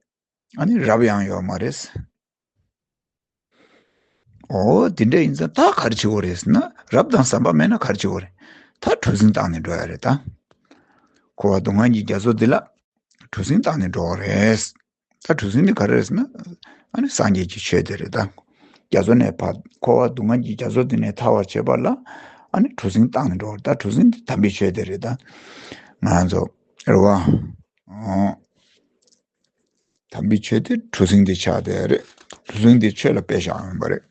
ཨ་ནི་རབ་ཡང་ཡོད་མ་རེད། འོ་དེ་འདྲ་ཡིན་ཙང་ད་ག་རེ་བྱེད་དགོས་རེད་ཟེར་ན། རབ་དང་ཟམ་པ་མེད་ན་ག་རེ་བྱེད་དགོས་རེད། ད་གྲུ་གཟིངས་བཏང་ནས་འགྲོ་ཡ་རེད་ད། འཁོར་བ་སྡུག་བསྔལ་གྱི་རྒྱ་མཚོ་འདི་ལ་གྲུ་གཟིངས་བཏང་ནས་འགྲོ་དགོས་རེད། ད་གྲུ་གཟིངས་འདི་ག་རེ་རེད་ཟེར་ན། ཨ་ནི་སངས་རྒྱས་ཀྱི་ཆོས་དེ་རེད་ད། རྒྱ་མཚོ་ནས་ཕར་འཁོར་བ་སྡུག་བསྔལ་གྱི་རྒྱ་མཚོ་འདི་ནས་ཐར་བར་བྱེད་པ་ལ་ཨ་ནི་གྲུ་གཟིངས་བཏང་ནས་འགྲོ་དགོས་རེད། ད་གྲུ་གཟིངས་འདི་དམ་པའི་ཆོས་དེ་རེད་ད། ང་ཚོ་རེད་བ། འོ། དམ་པའི་ཆོས་དེ་གྲུ་གཟིངས་དེ་ཆགས་བསྡད་རེད། གྲུ་གཟིངས་དེ་ཆོས་ལ་དཔེ་བཞག་ཡོང་བ་རེད།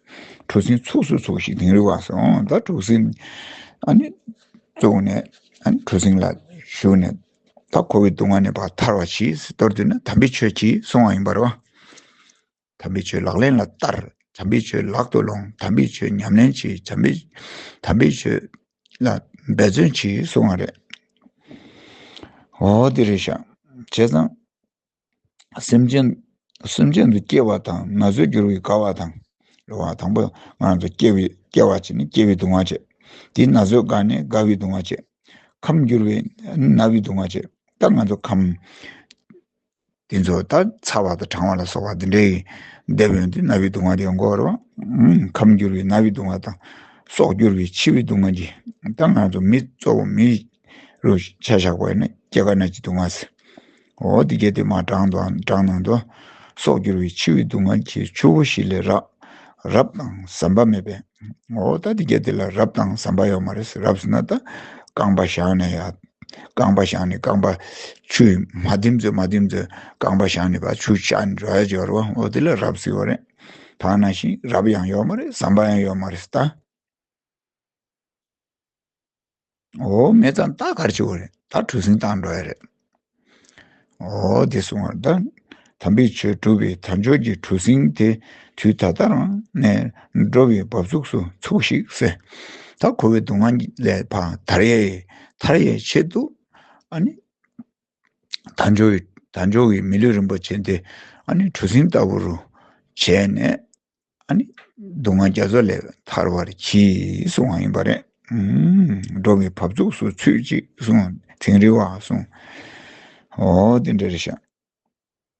གྲུ་གཟིངས་ཚུགས་སུ་ཚུགས་ཤིག་དིང་རི་བ་སོང་། ད་གྲུ་གཟིངས་ཨ་ནི་བཙུགས་ནས་ཨ་ནི་གྲུ་གཟིངས་ལ་ཞུགས་ནས་ད་འཁོར་བའི་སྡུག་བསྔལ་ནས་ཕར་ཐར་བ་གྱིས་ཟེར། མདོར་བསྡུས་ན་དམ་པའི་ཆོས་གྱིས་གསུང་བ་ཡིན་པ་རེད་བ། དམ་པའི་ཆོས་ལག་ལེན་ལ་བསྟར། དམ་པའི་ཆོས་ལག་ཏུ་ལོངས། དམ་པའི་ཆོས་ཉམས་ལེན་གྱིས། དམ་པའི་དམ་པའི་ཆོས་ལ་འབད་བརྩོན་གྱིས་གསུང་བ་རེད། འོ་དེ་རེད་ཤག་བྱས་ཙང་། སེམས་ཅན། སེམས་ཅན་དུ་སྐྱེ་བ་དང་ན་ཚོད་འགྱུར་བའི་དགའ་བ་དང་། རེད་བ། དང་པོ་ང་རང་ཚོ་སྐྱེ་བའི་སྐྱེ་བ་བྱས་ནས་སྐྱེ་བའི་སྡུག་བསྔལ་བྱས། དེའི་ན་ཚོད་འགག་ནས་རྒ་བའི་སྡུག་བསྔལ་བྱས། ཁམས་འགྱུར་བའི་ན་བའི་སྡུག་བསྔལ་བྱས། ད་ང་ཚོ་ཁམས་དེ་ཚོ་ད་ཚ་བ་དང་གྲང་བ་ལ་སོགས་པ་དེ་འདྲའི་བསྡད་པ་ཡོང་དུས་ན་བའི་སྡུག་བསྔལ་དེ་ཡོང་གི་ཡོད་རེད་བ། ཁམས་འགྱུར་བའི་ན་བའི་སྡུག་བསྔལ་དང་། སྲོག་འགྱུར་བའི་འཆི་བའི་སྡུག་བསྔལ་གྱིས། ད་ང་ཚོ་མི་གཙོ་བོ་མི་རུ་ཆ་བཞག་པ་ཡིན་ན་སྐྱེ་རྒ་ན་འཆི་སྡུག་བསྔལ་ཟེར། འོ་དེ་གྱད་དེ་མར་བགྲངས་དང་བགྲངས་ནང་དུ། སྲོག་འགྱུར་བའི་འཆི་བའི་སྡུག་བསྔལ་གྱིས། ཆུ་བོ་བཞི་ལས་རགས། རབ་དང་ཟམ་པ་མེད་པས། འོ་ད་དེ་གྱད་དེ་ལ་རབ་དང་ཟམ་པ་ཡོད་མ་རེད། རབ་ཟེར་ན་ད་རྐང་པ་བཞག་ནས་ཡ། རྐང་པ་བཞག་ནས་རྐང་པ་ཆུས་མ་ཐིམ་ཚོད་མ་ཐིམ་ཚོད་རྐང་པ་བཞག་ནས་ཕར་ཆུ་བཞག་ནས་འགྲོ་ཡ་ཅིག་ཡོད་རེད་བ། འོ་དེ་ལ་རབ་ཟེར་བ་རེད། ད་ནང་བཞིན་རབ་ཡང་ཡོད་མ་རེད། ཟམ་པ་ཡང་ཡོད་མ་རེད་ད། འོ་མེད་ཙང་ད་ག་རེ་བྱེད་དགོས་རེད། ད་གྲུ་གཟིངས་བཏང་འགྲོ་ཡ་རེད། འོ་དེ་གསུངས་པ་ད། དམ་པའི་ཆོས་སྒྲུབ་པའི་དལ་འབྱོར་གྱི་གྲུ་གཟིངས་དེ་དུས་ད་ལྟ་རང་ནས་འགྲོ་བའི་འབབ་ཚུགས་སུ་ཚུགས་ཤིག་ཟེར། ད་འཁོར་བའི་སྡུག་བསྔལ་ལས་ཕར་ཐར་ཡའི་ཐར་ཡའི་ཆེད་དུ་ཨ་ནི་དལ་འབྱོར་དལ་འབྱོར་གྱི་མི་ལུས་རིན་པོ་ཆེ་དེ་ཨ་ནི་གྲུ་གཟིངས་ལྟ་བུ་རུ་བྱས་ནས། ཨ་ནི་སྡུག་བསྔལ་རྒྱ་མཚོ་ལས་ཐར་བར་གྱིས་གསུང་བ་ཡིན་པ་རེད། ཨུམ། འགྲོ་བའི་བབ་ཚུགས་སུ་ཚུད་ཅིག་གསུང་། དིང་རི་བ་གསུང་། འོ་དེ་འདྲ་རེད་ཤག་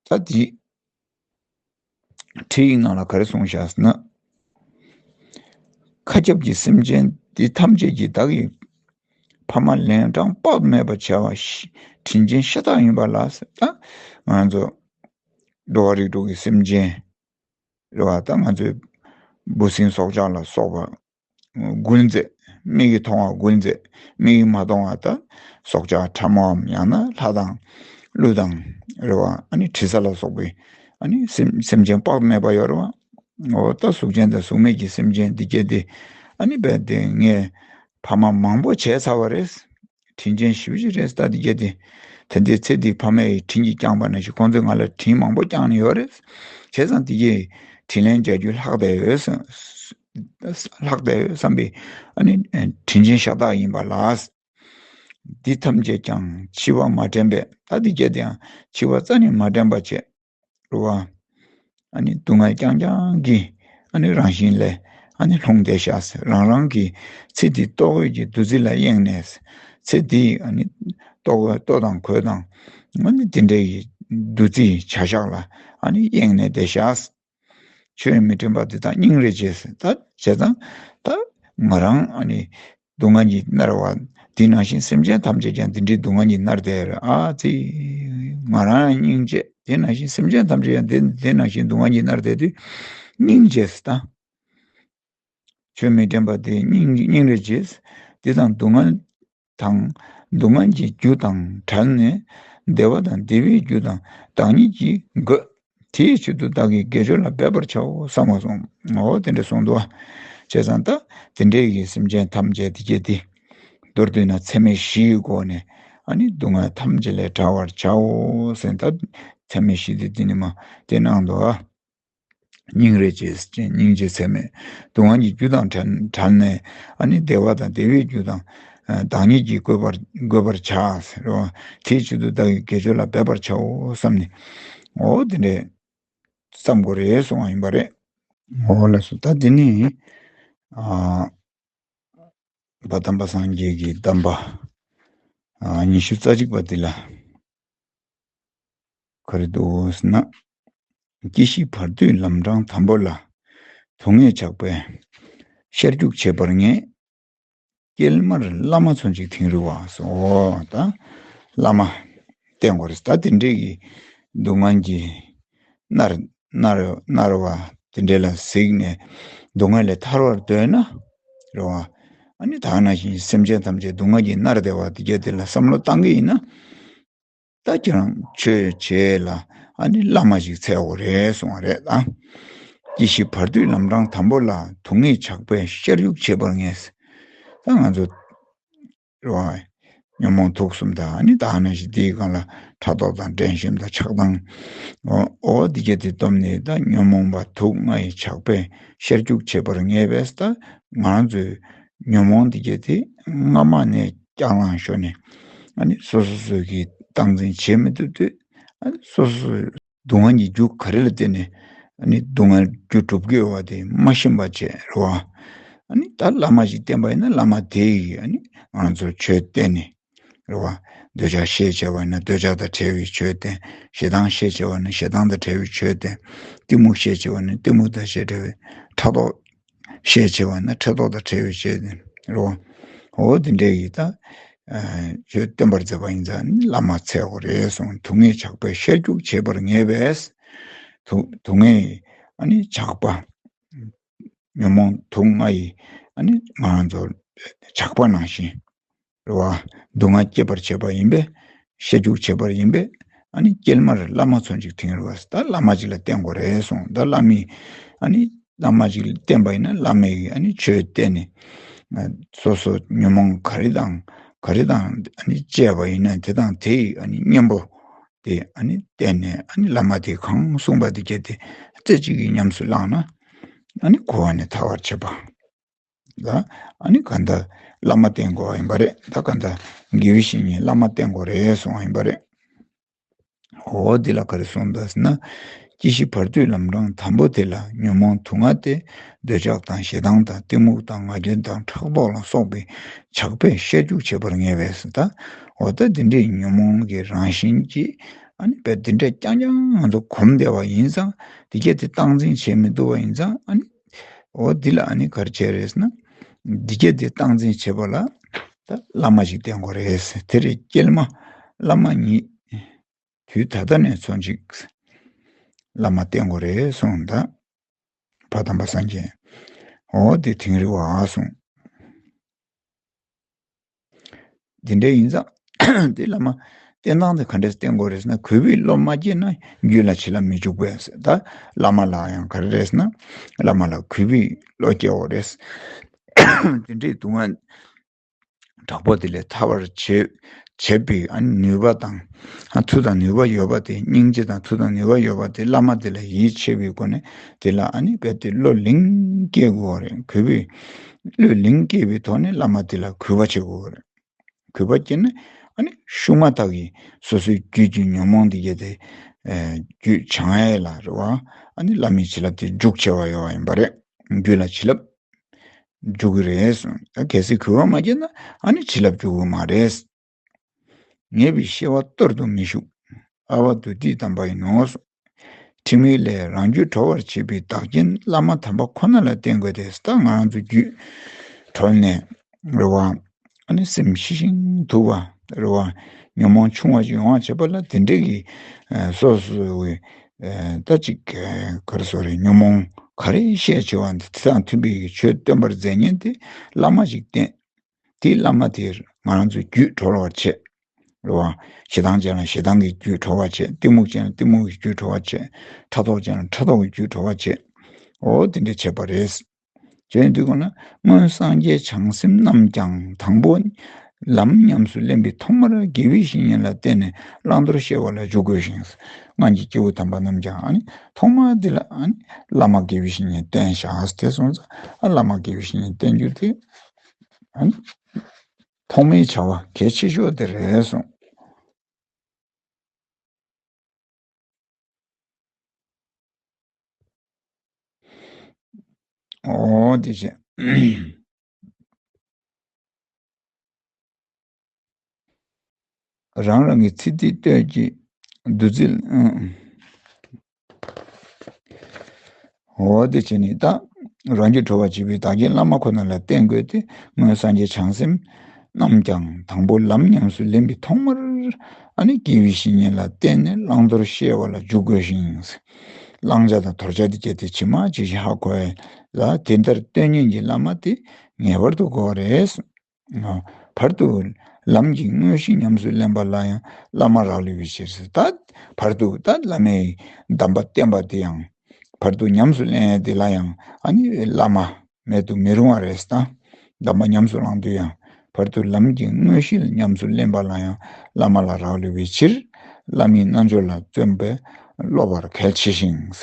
ད་དེ་ཁྲིད་ཡིག་ནང་ལ་ག་རེ་གསུངས་བཞག་ཟེར་ན། མཁའ་ཁྱབ་ཀྱི་སེམས་ཅན་འདི་ཐམས་ཅད་ཀྱིས་བདག་གི་ཕ་མ་ལན་གྲངས་དཔག་ཏུ་མེད་པ་བྱ་བ་ཤ་དྲིན་ཅན་ཤ་སྟག་ཡིན་པ་ལ་ཟེར། ད་ང་ཚོ་འགྲོ་བ་རིགས་དྲུག་གི་སེམས་ཅན། རེད་བ། ད་ང་ཚོའི་འབུ་སྲིན་སྲོག་ཆགས་ལ་སོགས་པ་འགུལ་མཛད། མིག་གིས་མཐོང་བ་འགུལ་མཛད། མིག་གིས་མ་མཐོང་བ་ད་སྲོག་ཆགས་ཕྲ་མོའམ་ཡང་ན་ལྷ་དང་ཀླུ་དང་རེད་བ། ཨ་ནི་དྲི་ཟ་ལ་སོགས་པའི་ཨ་ནི་སེམས་སེམས་ཅན་དཔག་ཏུ་མེད་པ་ཡོད་རེད་བ། འོ་ད་གཟུགས་ཅན་དང་གཟུགས་མེད་ཀྱི་སེམས་ཅན་འདི་སྐད་དེ་ཨ་ནི་རྦད་དེ་ངས་ཕ་མ་མང་པོ་བྱས་ཚར་བ་རེད། དྲིན་ཅན་ཞེ་པོ་ཅིག་རེད་ཟེར། ད་འདི་གྱད་དེ། ད་ལྟའི་ཚེ་འདིའི་ཕ་མ་ཡི་དྲིན་གྱིས་བསྐྱངས་པ་ནང་བཞིན་ཁོང་ཚོས་ང་ལ་དྲིན་མང་པོ་བསྐྱངས་ནས་ཡོད་རེད། བྱས་ཙང་འདི་གྱད་དྲིན་ལན་འཇལ་རྒྱུ་ལྷག་བསྡད་ཡོད་བསམ། ལྷག་བསྡད་ཡོད་བསམ་པའི་ཨ་ནི་དྲིན་ཅན་ཤ་སྟག་ཡིན་པ་ལ། འདི་ཐམས་ཅད་ཀྱང་འཆི་བ་མ་དྲན་པས། ད་འདི་གྱད་དེའང་འཆི་བ་རྩ་ནས་མ་དྲན་པ་བྱས། རེད་བ། ཨ་ནི་སྡུག་བསྔལ་རྐྱང་རྐྱང་གི་ཨ་ནི་རང་བཞིན་ལས་ཨ་ནི་ལྷུང་བསྡད་ཤག་ཟེར། རང་རང་གི་ཚེ་འདི་ལྟོ་གོས་ཀྱི་བདུད་རྩི་ལ་གཡེངས་ནས། ཚེ་འདིའི་ཨ་ནི་ལྟོ་གོས་ལྟོ་དང་གོས་དང་ཨ་ནི་དེ་འདྲའི་བདུད་རྩིའི་བྱ་གཞག་ལ་ཨ་ནི་གཡེངས་ནས་བསྡད་ཤག་ཟེར། ཆོས་མི་དྲན་པ་འདི་དག་སྙིང་རེ་རྗེ་ཟེར། ད་བྱས་ཙང་ད་ང་རང་ཨ་ནི་སྡུག་བསྔལ་གྱིས་མནར་བ་དེ་ནང་བཞིན་སེམས་ཅན་ཐམས་ཅད་ཀྱང་དེ་འདྲའི་སྡུག་བསྔལ་གྱིས་མནར་བསྡད་ཡོད་རེད། ཨ་ཙི། ང་རང་ཡང་སྙིང་རྗེ། དེ་ནང་བཞིན་སེམས་ཅན་ཐམས་ཅད་ཡང་དེ་དེ་ནང་བཞིན་སྡུག་བསྔལ་གྱིས་མནར་བསྡད་དུས་སྙིང་རྗེ་ཟེར། ད་ཆོས་མི་དྲན་པ་དེ་སྙིང་སྙིང་རེ་རྗེ་ཟེར། དེ་དང་སྡུག་བསྔལ་དང་སྡུག་བསྔལ་གྱི་རྒྱུ་དང་བྲལ་ནས་བདེ་བ་དང་བདེ་བའི་རྒྱུ་དང་བདག་ཉིད་ཀྱི་དགོས། དེའི་ཕྱིར་དུ་བདག་གིས་དགེ་སྦྱོར་ལ་འབད་པར་བྱའོ་བསམ་པ་སོང་། འོ་དེ་འདྲ་གསུངས་འདུག་བ། བྱས་ཙང་ད་དེ་འདྲའི་གི་སེམས་ཅན་ཐམས་ཅད་དེ་སྐྱེ་དེ། མདོར་བསྡུས་ན་ཚད་མེད་བཞིའི་སྒོ་ནས་ཨ་ནི་སྡུག་བསྔལ་ཐམས་ཅད་ལས་བྲལ་བར་བྱའོ་ཟེར། ད་ཚད་མེད་བཞི་དེ་དེ་ནི་མ་དེ་གནང་འདུག་བ། སྙིང་རེ་རྗེ་ཅན་སྙིང་རྗེ་ཚད་མེད། སྡུག་བསྔལ་གྱི་རྒྱུ་དང་བྲལ་བྲལ་ནས་ཨ་ནི་བདེ་བ་དང་བདེ་བའི་རྒྱུ་དང་། ཨ་བདག་ཉིད་ཀྱིས་བཀོད་པར་བཀོད་པར་བྱ་ཟེར་བ། དེའི་ཕྱིར་དུ་བདག་གིས་དགེ་སྦྱོར་ལ་འབད་པར་བྱའོ་བསམ་ནས། འོ་དེ་འདྲས་བསམ་དགོས་རེད་གསུངས་པ་ཡིན་པ་རེད། འོ་ལགས་སོ། ད་དེ་ནི་ཨ་བ་དམ་པ་སངས་རྒྱས་ཀྱི་གདམས་པ་ཨ་ཉི་ཤུ་རྩ་གཅིག་པ་འདི་ལ། ག་རེ་འདུག་ཟེར་ན། སྐྱེ་ཤི་བར་དོའི་ལམ་འཕྲང་དམ་པོ་ལ། དུག་ལྔའི་ཇག་པས་ཤར་རྒྱུག་བྱེད་པར་ངེས། སྐྱེལ་མར་བླ་མ་མཚོན་ཅིག་དིང་རི་བ་སོ། ད་བླ་མ་བསྟེན་དགོས་རེད། ད་དེ་འདྲས་ཀྱི་སྡུག་བསྔལ་གྱིས་མནར་མནར་མནར་བ་དེ་འདྲས་ལ་གཟིགས་ནས་སྡུག་བསྔལ་ལས་ཐར་བར་འདོད་ན་རེད་བ། ཨ་ནི་ད་ནང་བཞིན་སེམས་ཅན་ཐམས་ཅད་སྡུག་བསྔལ་གྱིས་མནར་བསྡད་པ་དེ་གྱད་དེ་ལ་བསམ་བློ་བཏང་གི་ཡིན་ན། ད་ཁྱེད་རང་ཆོས་བྱེད་ལ་ཨ་ནི་བླ་མ་ཞིག་འཚོལ་དགོས་རེད་གསུངས་པ་རེད་ད། སྐྱེ་ཤི་བར་དོའི་ལམ་འཕྲང་དམ་པོ་ལ། དུག་ལྔའི་ཇག་པས་ཤར་རྒྱུག་བྱེད་པར་ངེས། ད་ང་ཚོ་རེད་བ། ཉོན་མོངས་དུག་གསུམ་དང་ཨ་ནི་ད་ནང་བཞིན་དེའི་སྒང་ལ་ཕྲག་དོག་དང་འགྲན་ཞུམ་དང་ཆགས་སྡང་། འོ་འོ་འདི་གྱད་དེ་བསྡོམས་ནས་ད་ཉོན་མོངས་པ་དུག་ལྔའི་ཇག་པས་ཤར་རྒྱུག་བྱེད་པར་ངེས་པས། ད་ང་ཚོའི་ཉོན་མོངས་འདི་གྱད་དེ་སྔ་མ་ནས་སྐྱག་ལང་ཤོར་ནས་ཨ་ནི་སོ་སོ་སོ་གིས་སྟངས་འཛིན་བྱེད་མི་ཐུབ་དུས། ཨ་ནི་སོ་སོ་སོའི་སྡུག་བསྔལ་གྱི་རྒྱུ་ག་རེ་ལ་བརྟེན་ནས་ཨ་ནི་སྡུག་བསྔལ་རྒྱུ་གྲུབ་ཀྱི་ཡོད་པ་དེ་མ་ཤེས་པ་བྱས་རེད་བ། ཨ་ནི་ད་བླ་མ་ཞིག་བསྟེན་པ་ཡིན་ན་བླ་མ་དེ་ཡིས་ཨ་ནི་ང་ཚོར་ཆོས་བསྟན་ནས་རེད་བ། འདོད་ཆགས་ཤེས་བྱ་བ་ཡིན་ན་འདོད་ཆགས་དང་བྲལ་བའི་ཆོས་བསྟན། ཞེ་སྡང་ཤེས་བྱ་བ་ཡིན་ན་ཞེ་སྡང་དང་བྲལ་བའི་ཆོས་བསྟན། གཏི་མུག་ཤེས་བྱ་བ་ཡིན་ན་གཏི་མུག་དང་ཞེ་བྲལ་བའི་ཕྲག་དོག་ཤེས་བྱ་བ་ཡིན་ན་ཕྲག་དོག་དང་བྲལ་བའི་ཆོས་བསྟན་རེད་བ། འོ་དེ་འདྲའི་ཡིས་ད་ཆོས་བསྟན་པར་མཛད་པ་ཡིན་ཙང་བླ་མ་འཚོལ་དགོས་རེད་གསུངས། དུག་ལྔའི་ཇག་པས་ཤར་རྒྱུག་བྱེད་པར་ངེས་པས། དུག་དུག་ལྔའི་ཨ་ནི་ཇག་པ། ཉོན་མོངས་དུག་ལྔ་ཡི་ཨ་ནི་ང་རང་ཚོ་ཇག་པ་ནང་བཞིན་རེད་བ། སྡུག་བསྔལ་སྐྱེད་པར་བྱེད་པ་ཡིན་པས། ཤར་རྒྱུག་བྱེད་པར་ཡིན་པས། ཨ་ནི་སྐྱེལ་མར་བླ་མ་མཚོན་ཅིག་དིང་རི་བ། ད་བླ་མ་ཅིག་ལ་བསྟེན་དགོས་རེད་གསུངས། ད་བླ་མས་ཨ་ནི་བླ་མ་ཅིག་ལ་བསྟེན་པ་ཡིན་ན་བླ་མ་ཡིས་ཨ་ནི་ཆོས་བསྟན་ནས་སོ་སོ་ཉོན་མོངས་ག་རེ་དང་ག་རེ་དང་ཨ་ནི་བཅས་པ་ཡིན་ན་དེ་དང་དེ་ཡི་ཨ་ནི་གཉེན་པོ་དེ་ཨ་ནི་བསྟེན་ནས་ཨ་ནི་བླ་མ་དེས་གང་གསུངས་པ་དེ་གྱད་དེ་རྩེ་གཅིག་གིས་ཉམས་སུ་བླངས་ན་ཨ་ནི་འཁོར་བ་ནས་ཐར་བར་བྱེད་པ། ལ། ཨ་ནི་གང་ལྟར་བླ་མ་བསྟེན་དགོས་པ་ཡིན་པ་རེད། ད་གང་ལྟར་དགེ་བའི་བཤེས་གཉེན་བླ་མ་བསྟེན་དགོས་རེད་གསུངས་པ་ཡིན་པ་རེད། འོ་འདི་ལ་ག་རེ་གསུངས་འདུག་ཟེར་ན། སྐྱེ་ཤི་བར་དོའི་ལམ་འཕྲང་དམ་པོ་དེ་ལ་ཉོན་མོངས་དུག་ལྔ་སྟེ། འདོད་ཆགས་དང་ཞེ་སྡང་དང་གཏི་མུག་དང་ང་རྒྱལ་དང་ཕྲག་དོག་ལ་སོགས་པའི་ཇག་པས་ཤར་རྒྱུག་བྱེད་པར་ངེས་པས་ཟེར། ད་འོ་ད་འདི་འདྲའི་ཉོན་མོངས་ཀྱི་རང་བཞིན་གྱིས་ཨ་ནི་བས་འདི་འདྲ་རྐྱང་རྐྱང་ང་ཚོ་གོམས་བསྡད་པ་ཡིན་ཙང་། འདི་གྱད་དེ་སྟངས་འཛིན་བྱེད་མི་ཐུབ་པ་ཡིན་ཙང་ཨ་ནི། འོ་འདི་ལ་ཨ་ནི་ག་རེ་བྱས་རེད་ཟེར་ན། འདི་གྱད་དེ་སྟངས་འཛིན་བྱེད་པ་ལ་ད་བླ་མ་ཞིག་བསྟེན་དགོས་རེད་ཟེར། དེ་རེད། སྐྱེལ་མ་བླ་མ་ཉིད་དུས་ད་ལྟ་ནས་མཚོན་ཅིག་བླ་མ་བསྟེན་དགོས་རེད་གསུངས། ད་བ་དམ་པ་སངས་རྒྱས། འོ་དེ་དིང་རི་བ་གསུངས། དེ་འདྲ་ཡིན་ཙང་དེ་བླ་མ་བསྟེན་སྟངས་དེ་ག་འདྲས་བསྟེན་དགོས་རེད་ཟེར་ན། གུས་པའི་བློ་མ་སྐྱེས་ན་རྒྱུད་ལ་བྱིན་རླབས་མི་འཇུག་པས་ཟེར། ད་བླ་མ་ལ་ཡང་ག་རེ་རེད་ཟེར་ན། བླ་མ་ལ་གུས་པའི་བློ་སྐྱེ་དགོས་རེད། དེ་འདྲའི་སྡུག་བསྔལ་དྲག་པོ་དེ་ལས་ཐར་བར་བྱེད་བྱེད་པའི་ཨ་ནི་ནུས་པ་དང་། ཨ་མཐུ་དང་ནུས་པ་ཡོད་པ་དེ། སྙིང་རྗེ་དང་མཐུ་དང་ནུས་པ་ཡོད་པ་དེ་བླ་མ་དེ་ལ་ཡིད་ཆེས་པའི་སྒོ་ནས་དེ་ལ་ཨ་ནི་རྦད་དེ་བློ་ལིང་སྐྱེ་དགོས་རེད། གུས་པའི་བློ་ལིང་སྐྱེ་བའི་ཐོག་ནས་བླ་མ་དེ་ལ་གུས་པ་བྱེད་དགོས་རེད། གུས་པ་བསྐྱེད་ན་ཨ་ནི་ཤུགས་མ་ཐག་གིས་སོ་སོའི་རྒྱུད་ཀྱི་ཉོན་མོངས་འདི་གྱད་དེ་ ཨེ་རྒྱུད་སྦྱང་ཡས་ལ་རེད་བ། ཨ་ནི་བླ་མའི་བྱིན་རླབས་དེ་འཇུག་བྱེད་པ་ཡོད་པ་ཡིན་པ་རེད། རྒྱུད་ལ་བྱིན་རླབས་འཇུག་གི་རེད་གསུངས། ད་གལ་སྲིད་གུས་པ་མ་བསྐྱེད་ན་ཨ་ནི་བྱིན་རླབས་འཇུག་གི་མ་རེད། ངེས་པའི་ཤེས་པ་གཏོར་དུ་མི་གཞུག་ཨ་བ་དུ་ཏིའི་དམ་པ་ཡིན་ནོ། ཁྲིམས་ཡིག་ལས་རང་རྒྱུད་གྲོལ་བར་བྱེད་པའི་བདག་རྐྱེན་བླ་མ་དམ་པ་ཁོ་ན་ལ་བརྟེན་དགོས་ཏེ། ད་ང་རང་ཚོ་རྒྱུད་གྲོལ་ནས་རེད་བ། ཨ་ནི་སེམས་ཞི་ཞིང་དུལ་བ་རེད་བ། ཉོན་མོངས་ཆུང་བ་ཞིག་ཡོང་བ་བྱེད་པ་ལ་དེ་འདྲའི་གི་ཨ་སོ་སོའི་ཨ་ད་ཅིག་ཨ་ག་རེ་ཟེར་དགོས་རེད། ཉོན་མོངས་ག་རེ་ཤས་ཆེ་བ་འདི་དེ་དང་མཐུན་པའི་གི་ཆོས་སྟོན་པར་མཛད་མཁན་དེ་བླ་མ་ཞིག་བསྟེན། དེའི་བླ་མ་དེར་ང་རང་ཚོའི་རྒྱུད་གྲོལ་བར་བྱེད། རེད་བ། ཞེ་སྡང་ཅན་ལ་ཞེ་སྡང་གི་རྒྱུད་གྲོལ་བར་བྱེད། གཏི་མུག་ཅན་ལ་གཏི་མུག་གི་རྒྱུད་གྲོལ་བར་བྱེད། ཕྲག་དོག་ཅན་ལ་ཕྲག་དོག་གི་རྒྱུད་གྲོལ་བར་བྱེད། འོ་དེ་འདྲ་བྱེད་པ་རེད། བྱས་དུས་གང་ལ་སྔོན་སངས་རྒྱས་བྱང་སེམས་རྣམས་ཀྱང་དང་པོ་ལམ་ཉམས་སུ་ལེན་པའི་ཐོག་མར་དགེ་བའི་བཤེས་གཉེན་ལ་བརྟེན་ནས་བླང་དོར་ཤེས་པ་ལ་འཇུག་དགོས་ཤིང་། སྔོན་གྱི་སྐྱེས་བུ་དམ་པ་རྣམས་ཀྱང་ཨ་ནི་ཐོག་མར་འདི་ལ་ཨ་ནི་བླ་མ་དགེ་བའི་བཤེས་གཉེན་བསྟེན་བཞག་དེ་སོང་ཙང་ཨ་བླ་མ་དགེ་བའི་བཤེས་གཉེན་བསྟེན་རྒྱུ་དེ་ཨ་ནི། ཐོག་མའི་བྱ་བ་གལ་ཆེ་ཤོས་དེ་རེད་གསུངས། འོ་དེ་བྱས། རང་རང་གི་ཚིག་ཐིག་སྟོད་ཀྱི་བདུད་རྩི། འོ་དེ་བྱས་ནས་ད་རང་རྒྱུད་གྲོལ་བར་བྱེད་པའི་བདག་རྐྱེན་བླ་མ་ཁོ་ན་ལ་བརྟེན་དགོས་ཏེ། སྔོན་སངས་རྒྱས་བྱང་སེམས་རྣམས་ཀྱང་དང་པོ་ལམ་ཉམས་སུ་ལེན་པའི་ཐོག་མར་ཨ་ནི་དགེ་བའི་བཤེས་གཉེན་ལ་བརྟེན་ནས་བླང་དོར་ཤེས་པ་ལ་འཇུག་དགོས་ཤིང་། བླང་བྱ་དང་དོར་བྱ་དེ་གལ་ཏེ་ཇི་མ་ཇི་བཞིན་ཧ་གོ་ཡ་ལ་དེ་ལྟར་སྟོན་མཁན་གྱི་བླ་མ་དེ་ངེས་པར་དུ་དགོས་པ་རེད། བར་དུ་ལམ་གྱི་དངོས་གཞི་ཉམས་སུ་ལེན་པ་ལ་ཡང་བླ་མ་རག་ལུས་པའི་ཕྱིར། ད་བར་དུ་ད་བླ་མའི་གདམས་པ་བསྟན་པ་དེ་ཡང་བར་དུ་ཉམས་སུ་ལེན་ཡ་དེ་ལ་ཡང་ཨ་ནི་བླ་མ་མེད་དུ་མི་རུང་བ་རེད། ད་གདམས་པ་ཉམས་སུ་བླང་དུས་ཡང་བར་དུ་ལམ་གྱི་དངོས་གཞི་ཉམས་སུ་ལེན་པ་ལ་ཡང་བླ་མ་ལ་རག་ལུས་པའི་ཕྱིར། བླ་མའི་རྣལ་འབྱོར་ལ་བརྩོན་པས་སློབ་པར་གལ་ཆེ་ཞིང་།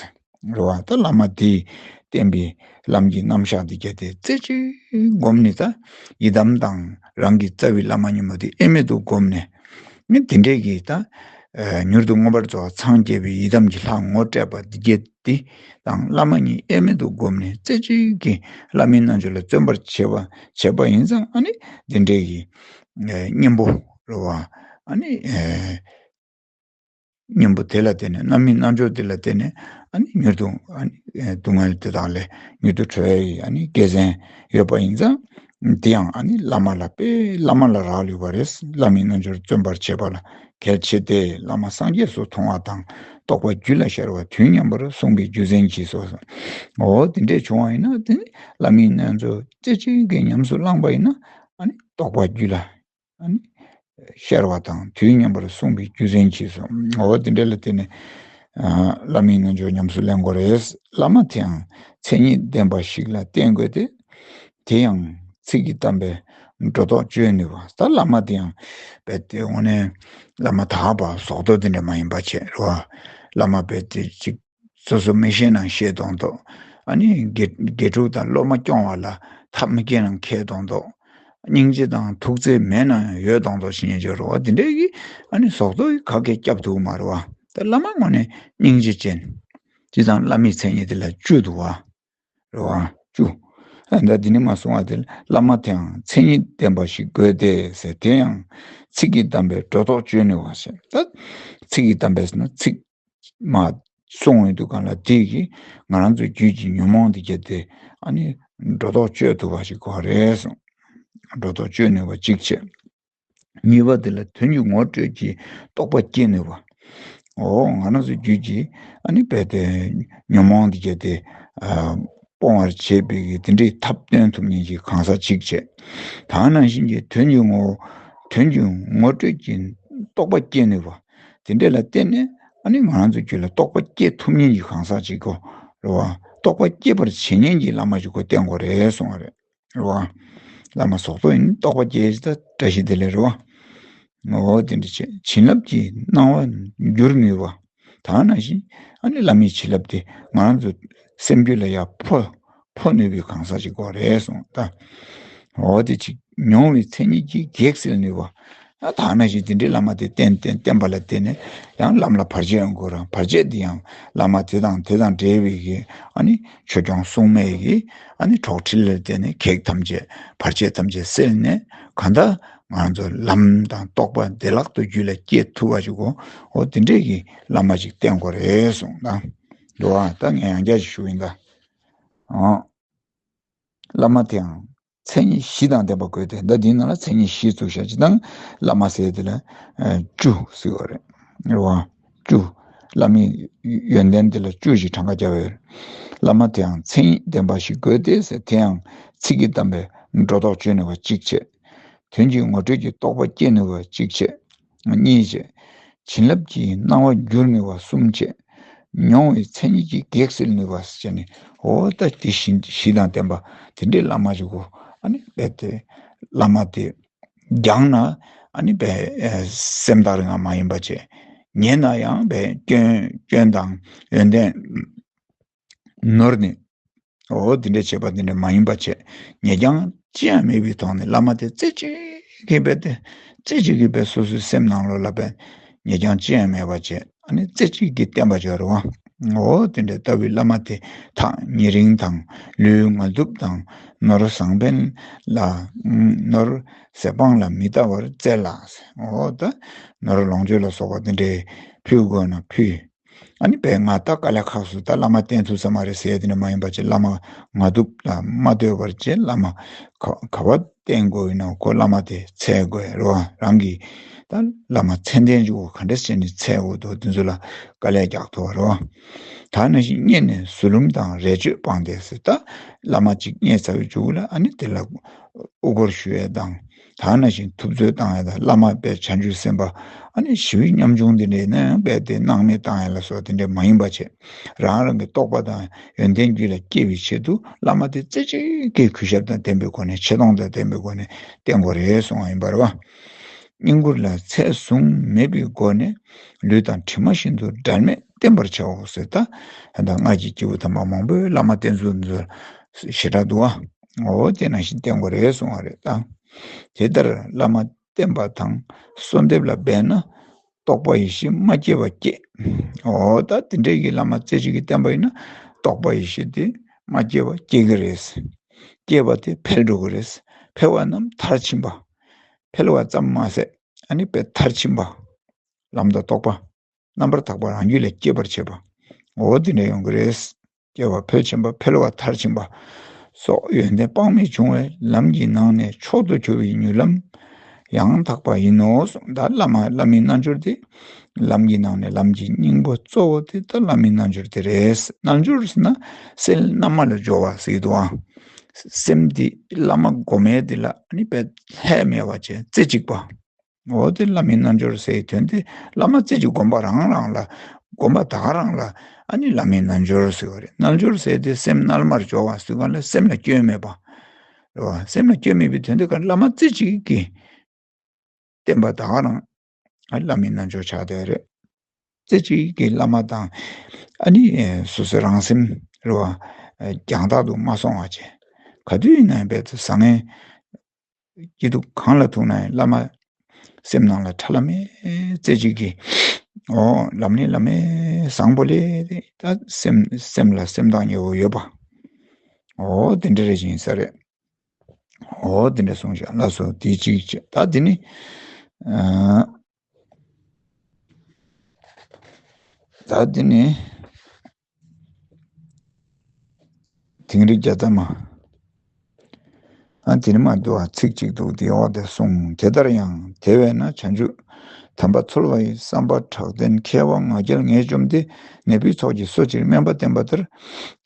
རེད་བ། ད་བླ་མ་དེས་བསྟན་པའི་ལམ་གྱི་རྣམ་གཞག་འདི་གལ་ཏེ་རྩེ་གཅིག་བསྒོམས་ནས། ད་ཡི་དམ་དང་རང་གི་རྩ་བའི་བླ་མ་མཉམ་པོ་དེ་དབྱེར་མེད་དུ་བསྒོམས་ནས། ནི་དེ་འདྲས་ཀྱི་ད་ཨ་མྱུར་དུ་མངོན་པར་རྫོགས་པར་སངས་རྒྱས་པའི་ཡི་དམ་གྱི་ལྷ་ངོ་སྤྲད་པ་འདི་གལ་ཏེ་དང་བླ་མ་གཉིས་དབྱེར་མེད་དུ་བསྒོམས་ནས་རྩེ་གཅིག་གིས་བླ་མའི་རྣལ་འབྱོར་ལ་བརྩོན་པར་བྱེད་པ་བྱེད་པ་ཡིན་ཙང་། ཨ་ནི་དེ་འདྲས་ཀྱི་ཨ་གཉེན་པོ་རེད་བ། ཨ་ནི་ཨ་གཉེན་པོ་དེ་ལ་བརྟེན་ནས། བླ་མའི་རྣལ་འབྱོར་དེ་ལ་བརྟེན་ནས་ཨ་ནི་མྱུར་དུ་ཨ་ནི་སྡུག་བསྔལ་དེ་དག་ལས་མྱུར་དུ་གྲོལ་ཡའི་ཨ་ནི་དགེ་མཚན་ཡོད་པ་ཡིན་ཙང་། དེ་ཡང་ཨ་ནི་བླ་མ་ལ་དཔེ་བླ་མ་ལ་རག་ལུས་པ་རེད། བླ་མའི་རྣལ་འབྱོར་བརྩོན་པར་བྱེད་པ་ལ་གལ་ཆེ་སྟེ། བླ་མ་སངས་རྒྱས་སུ་མཐོང་བ་དང་རྟོགས་པ་རྒྱུད་ལ་ཤར་བ་དུས་མཉམ་པར་གསུངས་པའི་རྒྱུ་མཚན་གྱིས་སོ། འོ་དེ་འདྲས་བྱུང་བ་ཡིན་ན། དེ་ནི་བླ་མའི་རྣལ་འབྱོར་རྩེ་གཅིག་གིས་ཉམས་སུ་བླངས་པ་ཡིན་ན་ཨ་ནི་རྟོགས་པ་རྒྱུད་ལ། ཨ་ནི་ཤར་བ་དང་དུས་མཉམ་པར་གསུངས་པའི་རྒྱུ་མཚན་གྱིས་སོ། འོ་དེ་འདྲ་ལ་བརྟེན་ནས་ཨ་བླ་མའི་རྣལ་འབྱོར་ཉམས་སུ་ལེན་དགོས་རེད། བླ་མ་དེའང་མཚན་ཉིད་ལྡན་པ་ཞིག་ལ་བརྟེན་དགོས་ཏེ། དེ་ཡང་ཚིག་གིས་གཏམས་པས་སྒྲོ་འདོགས་གཅོད་ནུས་པ། ད་བླ་མ་དེའང་རྦད་དེ་དངོས་གནས་བླ་མ་དག་པ་ཟོག་རྡོ་དེ་འདྲ་མ་ཡིན་པ་བྱས་རེད་བ། བླ་མ་རྦད་དེ་ཅིག་སོ་སོ་མི་ཤེས་ན་ཤེས་མདོག་མདོག་ཨ་ནི་དགེ་དགེ་ཕྲུག་དང་སློབ་མ་སྐྱོང་བ་ལ་ཐབས་མི་མཁས་ན་མཁས་མདོག་མདོག་སྙིང་རྗེ་དང་ཐུགས་བརྩེ་མེད་ན་ཡང་ཡོད་མདོག་མདོག་བྱེད་མཁན་ཅིག་རེད་བ། དེ་འདྲའི་གི་ཨ་ནི་ཟོག་རྡོ་གིས་ག་གེ་སྐྱོབ་ཐུབ་མ་རེད་བ། ད་བླ་མ་དངོས་གནས་སྙིང་རྗེ་ཅན། དེ་དང་བླ་མའི་མཚན་ཉིད་དེ་ལ་བཅུད་འདུག་བ། རེད་བ། བཅུ། ཨ་ད་འདི་ནས་མར་གསུང་བ་དེ་ལ། བླ་མ་དེའང་མཚན་ཉིད་ལྡན་པ་ཞིག་དགོས་ཏེ་ཟེར། དེ་ཡང་ཚིག་གིས་གཏམས་པས་སྒྲོ་འདོགས་གཅོད་ནུས་པ་ཟེར། ད་ཚིག་གིས་གཏམས་པས་ཟེར་ན་ཚིག་མ་གསུང་ཡོང་དུས་སྒང་ལ་དེ་གིས་ང་རང་ཚོའི་རྒྱུད་ཀྱི་ཉོན་མོངས་དེ་གལ་ཏེ་ཨ་ནི་སྒྲོ་འདོགས་གཅོད་ཐུབ་པ་ཞིག་དགོས་རེད་གསུངས། སྒྲོ་འདོགས་གཅོད་ནུས་པ་གཅིག་བྱས། གཉིས་པ་དེ་ལ་དོན་གྱི་ངོ་སྤྲོད་ཀྱི་རྟོགས་པ་སྐྱེ་ནུས་པ། འོ་ང་རང་ཚོའི་རྒྱུད་ཀྱི་ཨ་ནི་རྦད་དེ་ཉོན་མོངས་དེ་གལ་ཏེ་ཨ་སྤོང་བར་བྱེད་པའི་གི་དེ་འདྲའི་ཐབས་སྟོན་ཐུབ་མཁན་གྱི་གང་ཟག་ཅིག་བྱས། ད་ནང་བཞིན་གྱི་དོན་གྱི་ངོ་དོན་གྱི་ངོ་སྤྲོད་ཀྱི་རྟོགས་པ་སྐྱེ་ནུས་པ། དེ་འདྲ་ལ་བརྟེན་ནས་ཨ་ནི་ང་རང་ཚོའི་རྒྱུད་ལ་རྟོགས་པ་སྐྱེ་ཐུབ་མཁན་གྱི་གང་ཟག་ཅིག་གོ། རེད་བ། རྟོགས་པ་སྐྱེ་བར་བྱེད་མཁན་གྱི་བླ་མ་ཞིག་གོ་བསྟེན་དགོས་རེད་གསུངས་པ་རེད། རེད་བ། བླ་མ་ཟོག་རྡོ་ཡིན་རྟོགས་པ་སྐྱེ་ད་བཀྲ་ཤིས་བདེ་ལེགས་རེད་བ། འོ་དེ་འདྲ་བྱས་བྱིན་རླབས་ཀྱི་སྣང་བ་འགྱུར་ནུས་པ། ད་ནང་བཞིན་ཨ་ནི་བླ་མའི་བྱིན་རླབས་དེ་ང་རང་ཚོ་སེམས་རྒྱུད་ལ་ཡར་འཕོ་འཕོ་ནུས་པའི་གང་ཟག་ཅིག་དགོས་རེད་གསུངས་ད། འོ་དེ་ཅིག་མྱོང་བའི་མཚན་ཉིད་ཀྱིས་གེགས་སེལ་ནུས་པ། ད་ནང་བཞིན་དེ་འདྲའི་བླ་མ་དེ་བསྟེན་བསྟེན་བསྟེན་པ་ལ་བརྟེན་ནས་ཡང་ལམ་ལ་བར་ཆད་ཡོང་དགོས་ར། བར་ཆད་དེ་ཡང་བླ་མ་དེ་དང་དེ་དང་འབྲེལ་བའི་གི་ཨ་ནི་ཆོས་སྐྱོང་སྲུང་མའི་གི་ཨ་ནི་གྲོགས་འཕྲིན་ལ་བརྟེན་ནས་གེགས་ཐམས་ཅད་བར་ཆད་ཐམས་ཅད་སེལ་ནས། གང་ལྟར་ང་ཚོ་ལམ་དང་རྟོགས་པ་བདེ་བླག་ཏུ་རྒྱུད་ལ་སྐྱེ་ཐུབ་པ་ཞིག་གོ། འོ་དེ་འདྲས་ཀྱི་བླ་མ་ཞིག་བསྟེན་དགོས་རེད་གསུངས་ད། འདུག་ཨ། ད་ངས་ཡང་བསྐྱར་ཞིག་ཞུ་ཡིན་ད། ཨོ། བླ་མ་དེའང་མཚན་ཉིད་བཞི་དང་ལྡན་པ་དགོས་ཏེ། ད་འདིའི་ནང་ལ་མཚན་ཉིད་བཞི་བཙུགས་བཞག་ཅིག་དང་། བླ་མ་ཟེར་དེ་ལ་ཨ་བཅུ་ཟེར་བ་རེད། རེད་བ། བཅུ། བླ་མའི་ཡོན་ཏན་དེ་ལ་བཅུ་ཞིག་གྲངས་ཀ་བརྒྱབ་ཡོད། བླ་མ་དེའང་མཚན་ཉིད་ལྡན་པ་ཞིག་དགོས་ཏེ་ཟེར། དེའང་ཚིག་གིས་གཏམས་པའི་སྒྲོ་འདོགས་གཅོད་ནུས་པ་གཅིག་བྱས། དོན་གྱི་ངོ་སྤྲོད་ཀྱི་རྟོགས་པ་སྐྱེ་ནུས་པ་གཅིག་བྱས། གཉིས་བྱས། བྱིན་རླབས་ཀྱི་སྣང་བ་བསྒྱུར་ནུས་པ་གསུམ་བྱས། མྱོང་བའི་མཚན་ཉིད་ཀྱི་གེགས་སེལ་ནུས་པ་ཟེར་ནས། འོ་ད་དེ་བཞི་བཞི་དང་ལྡན་པ་དེ་འདྲའི་བླ་མ་ཞིག་གོ། ཨ་ནི་རྦད་དེ་བླ་མ་དེ་སྦྱངས་ན་ཨ་ནི་རྦད་སེམས་ཐག་རིང་བ་མ་ཡིན་པ་བྱས། ཉན་ན་ཡང་རྦད་སྐྱོན་སྐྱོན་དང་ཡོན་ཏན་ནོར་ནས། འོ་དེ་འདྲ་བྱེད་པ་དེ་འདྲ་མ་ཡིན་པ་བྱས། ཉེས་ཀྱང་ཅི་ཡང་མེད་པའི་ཐོག་ནས་བླ་མ་དེ་རྩེ་གཅིག་གིས་རྦད་དེ་རྩེ་གཅིག་གིས་རྦད་སོ་སོའི་སེམས་ནང་ལོགས་ལ་རྦད་ཉེས་ཀྱང་ཅི་ཡང་མེད་པ་བྱས། ཨ་ནི་རྩེ་གཅིག་གིས་བསྟེན་པ་བྱ་རུང་བ། འོ་དེ་འདྲ་ལྟ་བུའི་བླ་མ་དེ་ཐག་ཉེ་རིང་དང་ལུས་ངལ་དུབ་དང་ནོར་བཟང་ཕན་ལ་ནོར་ཟད་སྤང་ལ་མི་ལྟ་བར་བཙལ་ལ། འོ་ད་ནོར་ལོངས་སྤྱོད་ལ་སོགས་པ་དེ་འདྲའི་ཕུལ་དགོས་ན་ཕུལ། ཨ་ནི་རྦད་ང་ད་དཀའ་ལས་ཁག་སོང་། ད་བླ་མ་བསྟེན་ཐུབ་ས་མ་རེད་ཟེར་ཡ་དེ་འདྲ་མ་ཡིན་པ་བྱས། བླ་མ་ངལ་དུབ་ལ་མ་ལྟོས་པར་བྱས། བླ་མ་ག་ག་པར་བསྟེན་དགོས་ཡིན་ན་ཁོ་བླ་མ་དེ་འཚོལ་དགོས་རེད་བ། རང་གིས་ད་བླ་མ་ཚད་ལྡན་ཅིག་ག་འདྲས་བྱས་ནས་འཚོལ་དགོས་འདུག་དེ་ཚོ་ལ་དཀའ་ལས་རྒྱག་ཐུབ་པ་རེད་བ། ད་ནང་བཞིན་རྙེད་ནས་གཟུ་ལུམ་དང་རས་ཆོད་སྤངས་ཏེ་ཟེར། ད་བླ་མ་གཅིག་རྙེད་ཚར་བའི་མཇུག་ལ་ཨ་ནི་དེ་ལ་དབུ་སྐོར་ཞུ་ཡས་དང་། ད་ནང་བཞིན་ཐུབ་ཚོད་བཏང་ཡ་དང་། བླ་མ་རྦད་བྱང་ཆུབ་སེམས་དཔའ་ཨ་ནི་ཞི་བའི་ཉམ་ཆུང་དེ་འདྲས་ནས་རྦད་དེ་སྣང་མེད་བཏང་ཡ་ལ་སོགས་དེ་འདྲས་མ་ཡིན་པ་བྱས། རང་རང་གི་རྟོགས་པ་དང་ཡོན་ཏན་རྒྱུད་ལ་སྐྱེ་བའི་ཆེད་དུ་བླ་མ་དེ་རྩེ་གཅིག་གིས་གུས་ཞབས་དང་ལྡན་པའི་སྒོ་ནས། ཆེ་མཐོང་དང་ལྡན་པའི་སྒོ་ནས་བསྟེན་དགོས་རེད་གསུང་བ་ཡིན་པ་རེད་བ། བསྙེན་བཀུར་ལ་ཚད་བཟུང་མེད་པའི་སྒོ་ནས་ལུས་དང་གྲིབ་མ་བཞིན་དུ་འབྲལ་མེད་བསྟེན་པར་བྱའོ་ཟེར། ད་ད་སྔར་གྱི་སྐྱེས་བུ་དམ་པ་མང་པོས་བླ་མ་བསྟེན་ཚུལ་འདི་ཚོ་ཞེ་དྲག་འདུག་བ། འོ་དེ་ནང་བཞིན་བསྟེན་དགོས་རེད་གསུང་བ་རེད་ད། དེ་ལྟར་བླ་མ་བསྟེན་པ་དང་གསོལ་འདེབས་ལ་འབད་ན་རྟོགས་པ་ཡེ་ཤེས་མ་སྐྱེས་པ་སྐྱེ། འོ་ད་དེ་འདྲའི་གི་བླ་མ་རྩེ་གཅིག་གིས་བསྟེན་པ་ཡིན་ན་རྟོགས་པ་ཡེ་ཤེས་དེ་མ་སྐྱེས་པ་སྐྱེ་གི་རེད། སྐྱེས་པ་དེ་འཕེལ་འགྲོ་གི་རེད། འཕེལ་བ་རྣམས་མཐར་ཕྱིན་པ། འཕེལ་བ་ཙམ་མ་ཟད་ཨ་ནི་རྦད་མཐར་ཕྱིན་པ། ལམ་དང་རྟོགས་པ་རྣམ་པར་དག་པ་རང་རྒྱུད་ལ་སྐྱེད་པར་བྱེད་པ། འོ་དེ་འདྲ་ཡོང་གི་རེད། སྐྱེ་བ་ཕལ་ཆེན་པ་འཕེལ་བ་མཐར་ཕྱིན་པ་སོགས་ཡོན་ཏན་དཔག་མེད་འབྱུང་བས་ལམ་གྱི་ནང་ནས་མཆོག་ཏུ་གྱུར་པའི་མྱུར་ལམ་ཡང་དག་པ་ཡིན་ནོ་གསུངས། ད་བླ་མ་བླ་མའི་རྣལ་འབྱོར་དེ་ལམ་གྱི་ནང་ནས་ལམ་གྱི་སྙིང་པོ་གཙོ་བོ་དེ་ད་བླ་མའི་རྣལ་འབྱོར་དེ་རེད། རྣལ་འབྱོར་ཟེར་ན་སེམས་རྣལ་མ་ལ་སྦྱོར་བ་ཟེར་གྱི་འདུག་ཨང་། སེམས་དེ་བླ་མ་སྒོམ་ཡས་དེ་ལ་ནི་དཔེ་ལྷད་མེད་པ་བྱས་རྩེ་གཅིག་པ། འོ་དེ་བླ་མའི་རྣལ་འབྱོར་ཟེར་བའི་དོན་དེ་བླ་མ་རྩེ་གཅིག་སྒོམ་པ་རང་རང་ལ། སྒོམ་པ་ད་ག་རང་ལ་ཨ་ནི་བླ་མའི་རྣལ་འབྱོར་ཟེར་བ་རེད། རྣལ་འབྱོར་ཟེར་དེ་སེམས་རྣལ་མར་སྦྱོར་བ་ཟེར་ག་ལ་སེམས་ལ་སྐྱོན་མེད་པ་རེད་བ། སེམས་ལ་སྐྱོན་མེད་པའི་དོན་དེ་ག་བླ་མ་རྩེ་གཅིག་གིས་བསྟེན་པ་ད་ག་རང་ཨ་བླ་མའི་རྣལ་འབྱོར་ཆགས་བསྡད་རེད། རྩེ་གཅིག་གིས་བླ་མ་དང་ཨ་ནི་སོ་སོའི་རང་སེམས་རེད་བ། རྒྱང་ཐག་ཏུ་མ་སོང་བ་བྱས། ག་དུས་ཡིན་ན་ཡང་རྦད་དེ་བཟང་ངན་སྐྱིད་སྡུག་གང་ལ་ཐུག་ན་ཡང་བླ་མ་སེམས་ནང་ལ་ཁྲ་ལམ་མེ་རྩེ་གཅིག་གིས། འོ་ལམ་ནི་བླ་མའི་བཟང་པོ་ལས་ད་སེམས་སེམས་ལ་སེམས་ཐག་ཉེ་བོ་ཡོད་པ། འོ་དེ་འདྲ་རེ་བཞིན་ས་རེད། འོ་དེ་འདྲ་གསུངས་ཤག་ལགས་སོ། དེ་གཅིག་བྱས། ད་དེ་ནི་ཨ་ད་དེ་ནི་དིང་རི་བརྒྱ་རྩ་མ། ཨ་དེ་ནི་མ་འདུག་ཨ། ཚིག་གཅིག་འདུག་དེའི་འོག་དེ་གསུངས། དེ་ལྟར་ཡང་དེ་བས་ན་བྱང་ཆུབ་དམ་པ་འཚོལ་བ་ཡི། བསམ་པ་ཁྲག་ལྡན་མཁས་པ་ང་རྒྱལ་ངས་བཅོམ་སྟེ། ནད་པའི་ཚོགས་ཀྱིས་གསོ་ཕྱིར་སྨན་པ་བསྟེན་པ་ལྟར།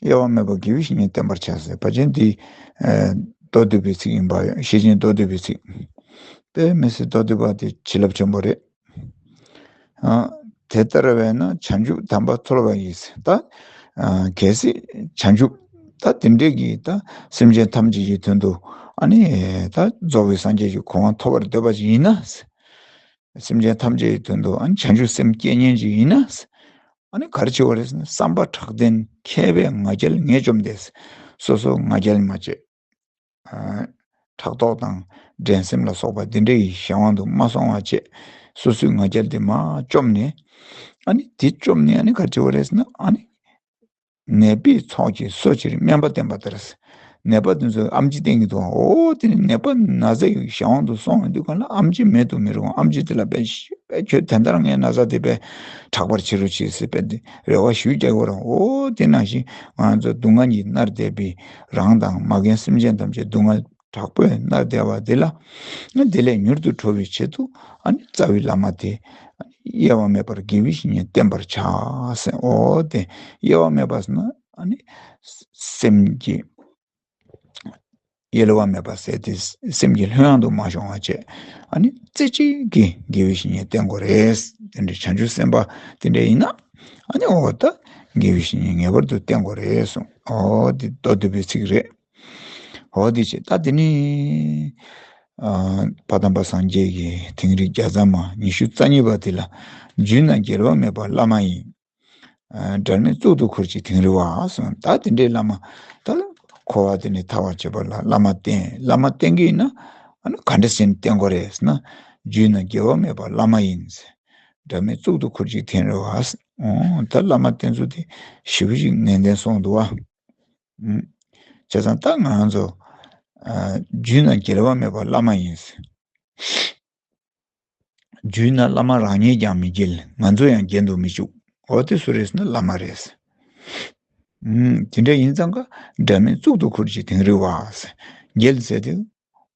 གཡེལ་བ་མེད་པར་དགེ་བའི་བཤེས་གཉེན་བསྟེན་པར་བྱ་ཟེར་བ་ཅན་འདི། ཨ་མདོ་སྡུད་པའི་ཚིག་ཡིན་པ། ཤེར་ཕྱིན་མདོ་སྡུད་པའི་ཚིག་དཔེ་མི་སྲིད་མདོ་སྡུད་པ་དེ་བྱིན་རླབས་ཆེན་པོ་རེད། ཨ་དེ་ལྟར་བས་ན་བྱང་ཆུབ་དམ་པ་འཚོལ་བ་ཡི། ད་ཨ་གལ་སྲིད་བྱང་ཆུབ་ད་དེ་འདྲས་ཀྱི་ད་སེམས་ཅན་ཐམས་ཅད་ཀྱི་དོན་དུ་ཨ་ནི་ད་རྫོགས་པའི་སངས་རྒྱས་ཀྱི་གོ་འཕང་ཐོབ་པར་འདོད་པ་ཅིག་ཡིན་ན། སེམས་ཅན་ཐམས་ཅད་ཀྱི་དོན་དུ་ཨ་ནི་བྱང་ཆུབ་སེམས་བསྐྱེད་མཁན་ཅིག་ཡིན་ན། ཨ་ནི་ག་རེ་བྱེད་པ་རེད་ཟེར་ན། བསམ་པ་ཁྲག་ལྡན་མཁས་པས་ང་རྒྱལ་ངས་བཅོམ་སྟེ། སོ་སོ་ང་རྒྱལ་མ་བྱེད། ཨ་ ཕྲག་དོག་དང་འགྲན་སེམས་ལ་སོགས་པ་འདི་འདྲ་ཡི་གཞན་དབང་དུ་མ་སོང་བ་བྱས། སོ་སོའི་ང་རྒྱལ་དེ་མར་བཅོམ་ནས། ཨ་ནི་དེ་བཅོམ་ནས་ཨ་ནི་ག་རེ་བྱེད་པ་རེད་ཟེར་ན། ཨ་ནི་ནད་པའི་ཚོགས་ཀྱིས་གསོ་ཕྱིར་སྨན་པ་བསྟེན་པ་ལྟར། ནད་པ་དེ་ཚོས་ཨེམ་ཆི་བསྟེན་གྱི་འདུག། འོ་དེ་ནི་ནད་པ་ན་ཚ་ཡི་གཞན་དབང་དུ་སོང་བའི་དུས་གང་ལ་ཨེམ་ཆི་མེད་དུ་མི་རུང་། ཨེམ་ཆི་དེ་ལ་དཔེ་དཔེ་ཁྱོད་དེ་ལྟར་ངའི་ན་ཚ་དེ་དཔེ་དྲག་པར་བྱེད་རོགས་བྱེད་ཟེར་དཔེ་དེ་རེ་བ་ཞུས་རྒྱག་གི་རེད། འོ་དེ་ནང་བཞིན་ང་ཚོ་སྡུག་བསྔལ་གྱིས་མནར་བསྡད་པའི་རང་དང་མ་རྒན་སེམས་ཅན་ཐམས་ཅད་སྡུག་བསྔལ་དྲག་པོས་མནར་བསྡད་པ་དེ་ལ། དེ་ལས་མྱུར་དུ་གྲོལ་བའི་ཆེད་དུ་ཨ་ནི་རྩ་བའི་བླ་མ་དེ་དབྱེ་བ་མེད་པར་དགེ་བའི་བཤེས་གཉེན་བསྟེན་པར་བྱ་ཟེར། འོ་དེ་དབྱེ་བ་མེད་པ་ཟེར་ན་ཨ་ནི་སེམས་ཀྱི་དབྱེ་བ་མེད་པ་ཟེར་དེ་སེམས་ཀྱི་ལྷོད་ཡངས་དུ་མ་ཤོང་བ་བྱས། ཨ་ནི་རྩེ་གཅིག་གིས་དགེ་བའི་བཤེས་གཉེན་བསྟེན་དགོས་རེད། དེ་འདྲའི་བྱང་ཆུབ་སེམས་དཔའ་དེ་འདྲ་ཡིན་ན། ཨ་ནི་འོ་ད་དགེ་བའི་བཤེས་གཉེན་ངེས་པར་དུ་བསྟེན་དགོས་རེད་གསུངས། འོ་དེ་མདོ་སྡུད་པའི་ཚིག་རེད། འོ་དེ་བྱས། ད་དེ་ནི་ཨ་ཕ་དམ་པ་སངས་རྒྱས་ཀྱི་དིང་རི་བརྒྱ་རྩ་མ་ཉི་ཤུ་རྩ་གཉིས་པ་དེ་ལ། རྒྱུད་ན་འགྱེལ་བ་མེད་པ་བླ་མ་ཡིན། ཨ་འབྲལ་མེད་གཙུག་ཏུ་ཁུར་ཅིག་དིང་རི་བ་གསུངས། ད་དེ་འདྲའི་བླ་མ། ད་འཁོར་བ་དེ་ནས་ཐར་བར་བྱེད་པ་ལ་བླ་མ་བསྟེན། བླ་མ་བསྟེན་གྱི་ཡིན་ན་ཨ་ནི་ག་འདྲ་བྱས་ནས་བསྟེན་དགོས་རེད་ཟེར་ན། རྒྱུད་ན་འགྱེལ་བ་མེད་པ་བླ་མ་ཡིན། འབྲལ་མེད་གཙུག་ཏུ་ཁུར་ཅིག་དིང་རི་བ། འོ་ད་བླ་མ་བསྟེན་ཚུལ་དེ་ཞེ་པོ་ཅིག་ནན་ཏན་སོང་འདུག་བ། ཨུམ། བྱས་ཙང་ད་ང་ཚོ་ཨ་རྒྱུད་ན་འགྱེལ་བ་མེད་པ་བླ་མ་ཡིན། རྒྱུད་ན་བླ་མ་རང་ཉིད་ཀྱང་མི་འགྱེལ། ང་ཚོ་ཡང་འགྱེལ་དུ་མི་བཅུག། འོ་དེ་སུ་རེད་ཟེར་ན་བླ་མ་རེད། ཨུམ། དེ་འདྲ་ཡིན་ཙང་ཀ་འབྲལ་མེད་གཙུག་ཏུ་ཁུར་ཅིག་དིང་རི་བ། འགྱེལ་ཟེར་དུས་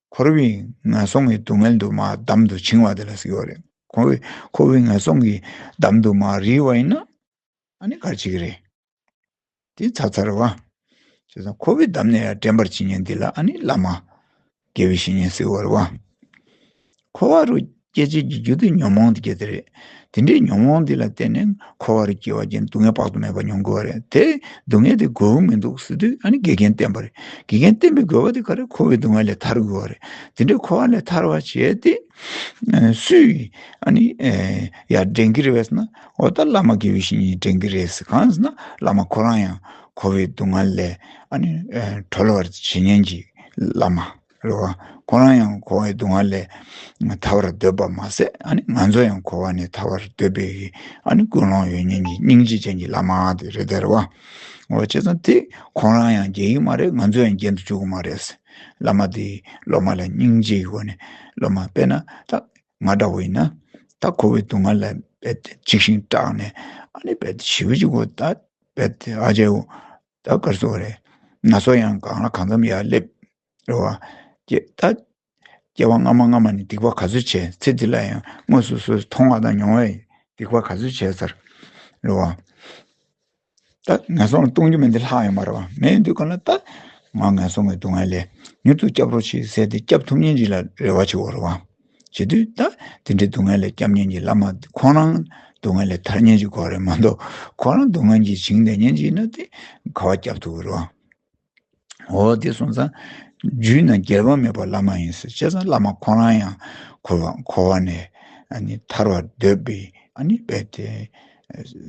འཁོར་བའི་ངན་སོང་གི་སྡུག་བསྔལ་དུ་མར་འདམ་དུ་བྱིང་བ་དེ་ལ་ཟེར་གྱི་ཡོད་རེད། འཁོར་བའི་འཁོར་བའི་ངན་སོང་གི་འདམ་དུ་མར་རིལ་བ་ཡིན་ན་ཨ་ནི་ག་རེ་བྱེད་ཀྱི་རེད། དེ་ཚར་ཚར་བ། བྱས་ཙང་འཁོར་བའི་འདམ་ནས་ཡར་འདྲེན་པར་བྱེད་མཁན་འདི་ལ་ཨ་ནི་བླ་མ། དགེ་བའི་བཤེས་གཉེན་ཟེར་བ་རེད་བ། འཁོར་བ་རུ་སྐྱེ་བྱེད་ཀྱི་རྒྱུ་དེ་ཉོན་མོངས་དེ་སྐྱེ་དེ་རེད། དེ་འདྲའི་ཉོན་མོངས་འདི་ལ་བརྟེན་ནས་འཁོར་བ་རུ་སྐྱེ་བ་ཅན་སྡུག་བསྔལ་དཔག་ཏུ་མེད་པ་མྱོང་དགོས་པ་རེད། དེ་སྡུག་བསྔལ་དེ་དགོས་མི་འདུག་ཟེར་དུས་ཨ་ནི་དགེ་རྒན་བསྟེན་པ་རེད། དགེ་རྒན་བསྟེན་པའི་དགོས་པ་དེ་ག་རེ། འཁོར་བའི་སྡུག་བསྔལ་ལས་ཐར་དགོས་པ་རེད། དེ་འདྲའི་འཁོར་བ་ལས་ཐར་བ་བྱས་ཏེ། ཨ་སུས་ཨ་ནི་ཨེ་ཡར་འདྲེན་གྱི་རེད་ཟེར་ན། འོ་ད་བླ་མ་དགེ་བའི་བཤེས་གཉེན་འདྲེན་གྱི་རེད་ཟེར། གང་ཟེར་ན་བླ་མ་ཁོ་རང་ཡང་འཁོར་བའི་སྡུག་བསྔལ་ལས་ཨ་ནི་ཨེ་གྲོལ་བར་བྱེད་མཁན་གྱི་བླ་མ་རེད་བ། ཁོ་རང་ཡང་འཁོར་བའི་སྡུག་བསྔལ་ལས་ཐར་བར་འདོད་པ་མ་ཟད། ཨ་ནི་ང་ཚོ་ཡང་འཁོར་བ་ནས་ཐར་བར་འདོད་པའི་ཨ་ནི་ཀུན་སློང་ཡོད་མཁན་གྱི་སྙིང་རྗེ་ཅན་གྱི་བླ་མ་དེ་རེད་དེ་རེད་བ། འོ་བྱས་ཙང་དེ་ཁོ་རང་ཡང་འགྱེལ་གྱི་མ་རེད། ང་ཚོ་ཡང་འགྱེལ་དུ་བཅུག་གི་མ་རེད། བླ་མ་དེས་སློབ་མ་ལ་སྙིང་རྗེ་ཡི་སྒོ་ནས། སློབ་མ་དཔེར་ན་ད་ང་འདྲ་བོ་ཡིན་ན། ད་འཁོར་བའི་སྡུག་བསྔལ་ལ་རྦད་དེ་འཇིགས་ཤིང་སྐྲག་ནས། ཨ་ནི་རྦད་དེ་ཞེ་པོ་ཅིག་གོ། ད་རྦད་དེ་ཨ་ཅེའོ། ད་ག་རེ་ཟེར་དགོས་རེད། ན་ཚོད་ཡང་གང་ལ་གང་འཚམ་ཡར་སླེབས་རེད་བ། ཀྱེ་ད་སྐྱེ་བ་སྔ་མ་སྔ་མ་ནས་སྡིག་པ་ག་ཚོད་བྱས། ཚེ་འདི་ལ་ཡང་དངོས་སུ་སོ་སོས་མཐོང་བ་དང་མྱོང་བའི་སྡིག་པ་ག་ཚོད་བྱས་ཚར་རེད་བ། ད་ངན་སོང་ལ་ལྟུང་རྒྱུ་མེད་འདི་ལྷག་ཡོད་མ་རེད་བ། མེད་དུས་གང་ལ་ད་ང་ངན་སོང་གི་སྡུག་བསྔལ་ལས་མྱུར་དུ་སྐྱབས་རོགས་བྱེད་ཟེར་ཏེ་སྐྱབས་ཐུབ་མཁན་ཅིག་ལ་རེ་བ་བྱེད་དགོས་རེད་བ། བྱེད་དུས་ད་དེ་འདྲའི་སྡུག་བསྔལ་ལས་སྐྱབས་མཁན་གྱི་བླ་མ་ཁོ་རང་སྡུག་བསྔལ་ལས་ཐར་མཁན་ཅིག་དགོས་རེད་མ་གཏོགས། ཁོ་རང་སྡུག་བསྔལ་གྱིས་བྱིངས་བསྡད་མཁན་ཅིག་ཡིན་ན་དེ་ག་བ་སྐྱབས་ཐུབ་ཀྱི་རེད་བ། འོ་དེ་སོང་ཙང་རྒྱུད་ན་འགྱེལ་བ་མེད་པ་བླ་མ་ཡིན་ཟེར། བྱས་ཙང་བླ་མ་ཁོ་རང་ཡང་འཁོར་བ་འཁོར་བ་ནས་ཨ་ནི་ཐར་བར་འདོད་པའི་ཨ་ནི་རྦད་དེ་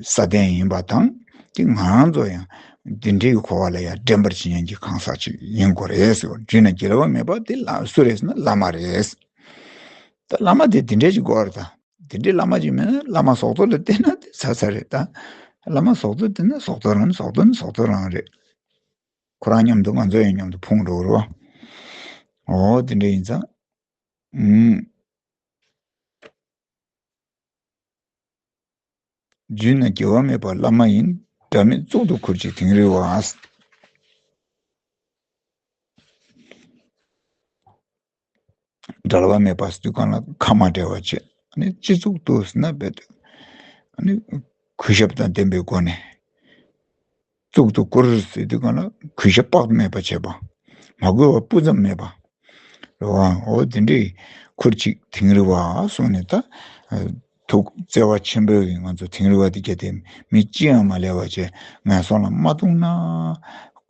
སྲ་བརྟན་ཡིན་པ་དང་། དེ་ང་རང་ཚོ་ཡང་འདི་འདྲའི་འཁོར་བ་ལ་ཡང་འདྲེན་པར་བྱེད་མཁན་གྱི་གང་ཟག་ཅིག་ཡིན་དགོས་རེད་ཟེར་བ། རྒྱུད་ན་འགྱེལ་བ་མེད་པ་དེ་ལ་སུ་རེད་ཟེར་ན་བླ་མ་རེད། ད་བླ་མ་དེ་འདི་འདྲའི་ཅིག་དགོས་རེད། ད་འདི་འདྲའི་བླ་མ་ཅིག་མེད་ན་བླ་མ་ཟོག་རྡོ་ལ་བསྟེན་ན་དེ་ཚར་ཚར་རེད། ད་བླ་མ་ཟོག་རྡོ་བསྟེན་ན་ཟོག་རྡོ་རང་ནི་ཟོག་རྡོ་ནི་ཟོག་རྡོ་རང་རེད། ཁོ་རང་མཉམ་དུ་ང་ཚོ་ཡང་མཉམ་དུ་ཕུང་འགྲོ་རོ། འོ་དེ་འདྲ་ཡིན་ཙང་། ཨུམ། རྒྱུད་ན་འགྱེལ་བ་མེད་པ་བླ་མ་ཡིན། འབྲལ་མེད་གཙུག་ཏུ་ཁུར་ཅིག་དིང་རི་བ། འབྲལ་བ་མེད་པ་ཟེར་དུས་གང་ལ་ཁ་མ་བྲལ་བ་བྱས། ཨ་ནི་སྤྱི་གཙུག་ཏུ་ཟེར་ན་རྦད་དེ་ཨ་ནི་གུས་ཞབས་དང་ལྡན་པའི་སྒོ་ནས། གཙུག་ཏུ་བཀུར་ཟེར་དུས་གང་ལ་གུས་ཞབས་དཔག་ཏུ་མེད་པ་བྱེད་པ། མ་གུས་པ་སྤུ་ཙམ་མེད་པ་རེད་བ། འོ་དེ་འདྲའི་ཁུར་ཅིག་དིང་རི་བ་གསུངས་ནས། ད་ཐུགས་བརྩེ་བ་ཆེན་པོས་ང་ཚོ་དིང་རི་བ་དེ་གལ་ཏེ་མི་ཅི་ཡང་མ་ལས་པ་བྱས་ངན་སོང་ལ་མ་ལྟུང་ན།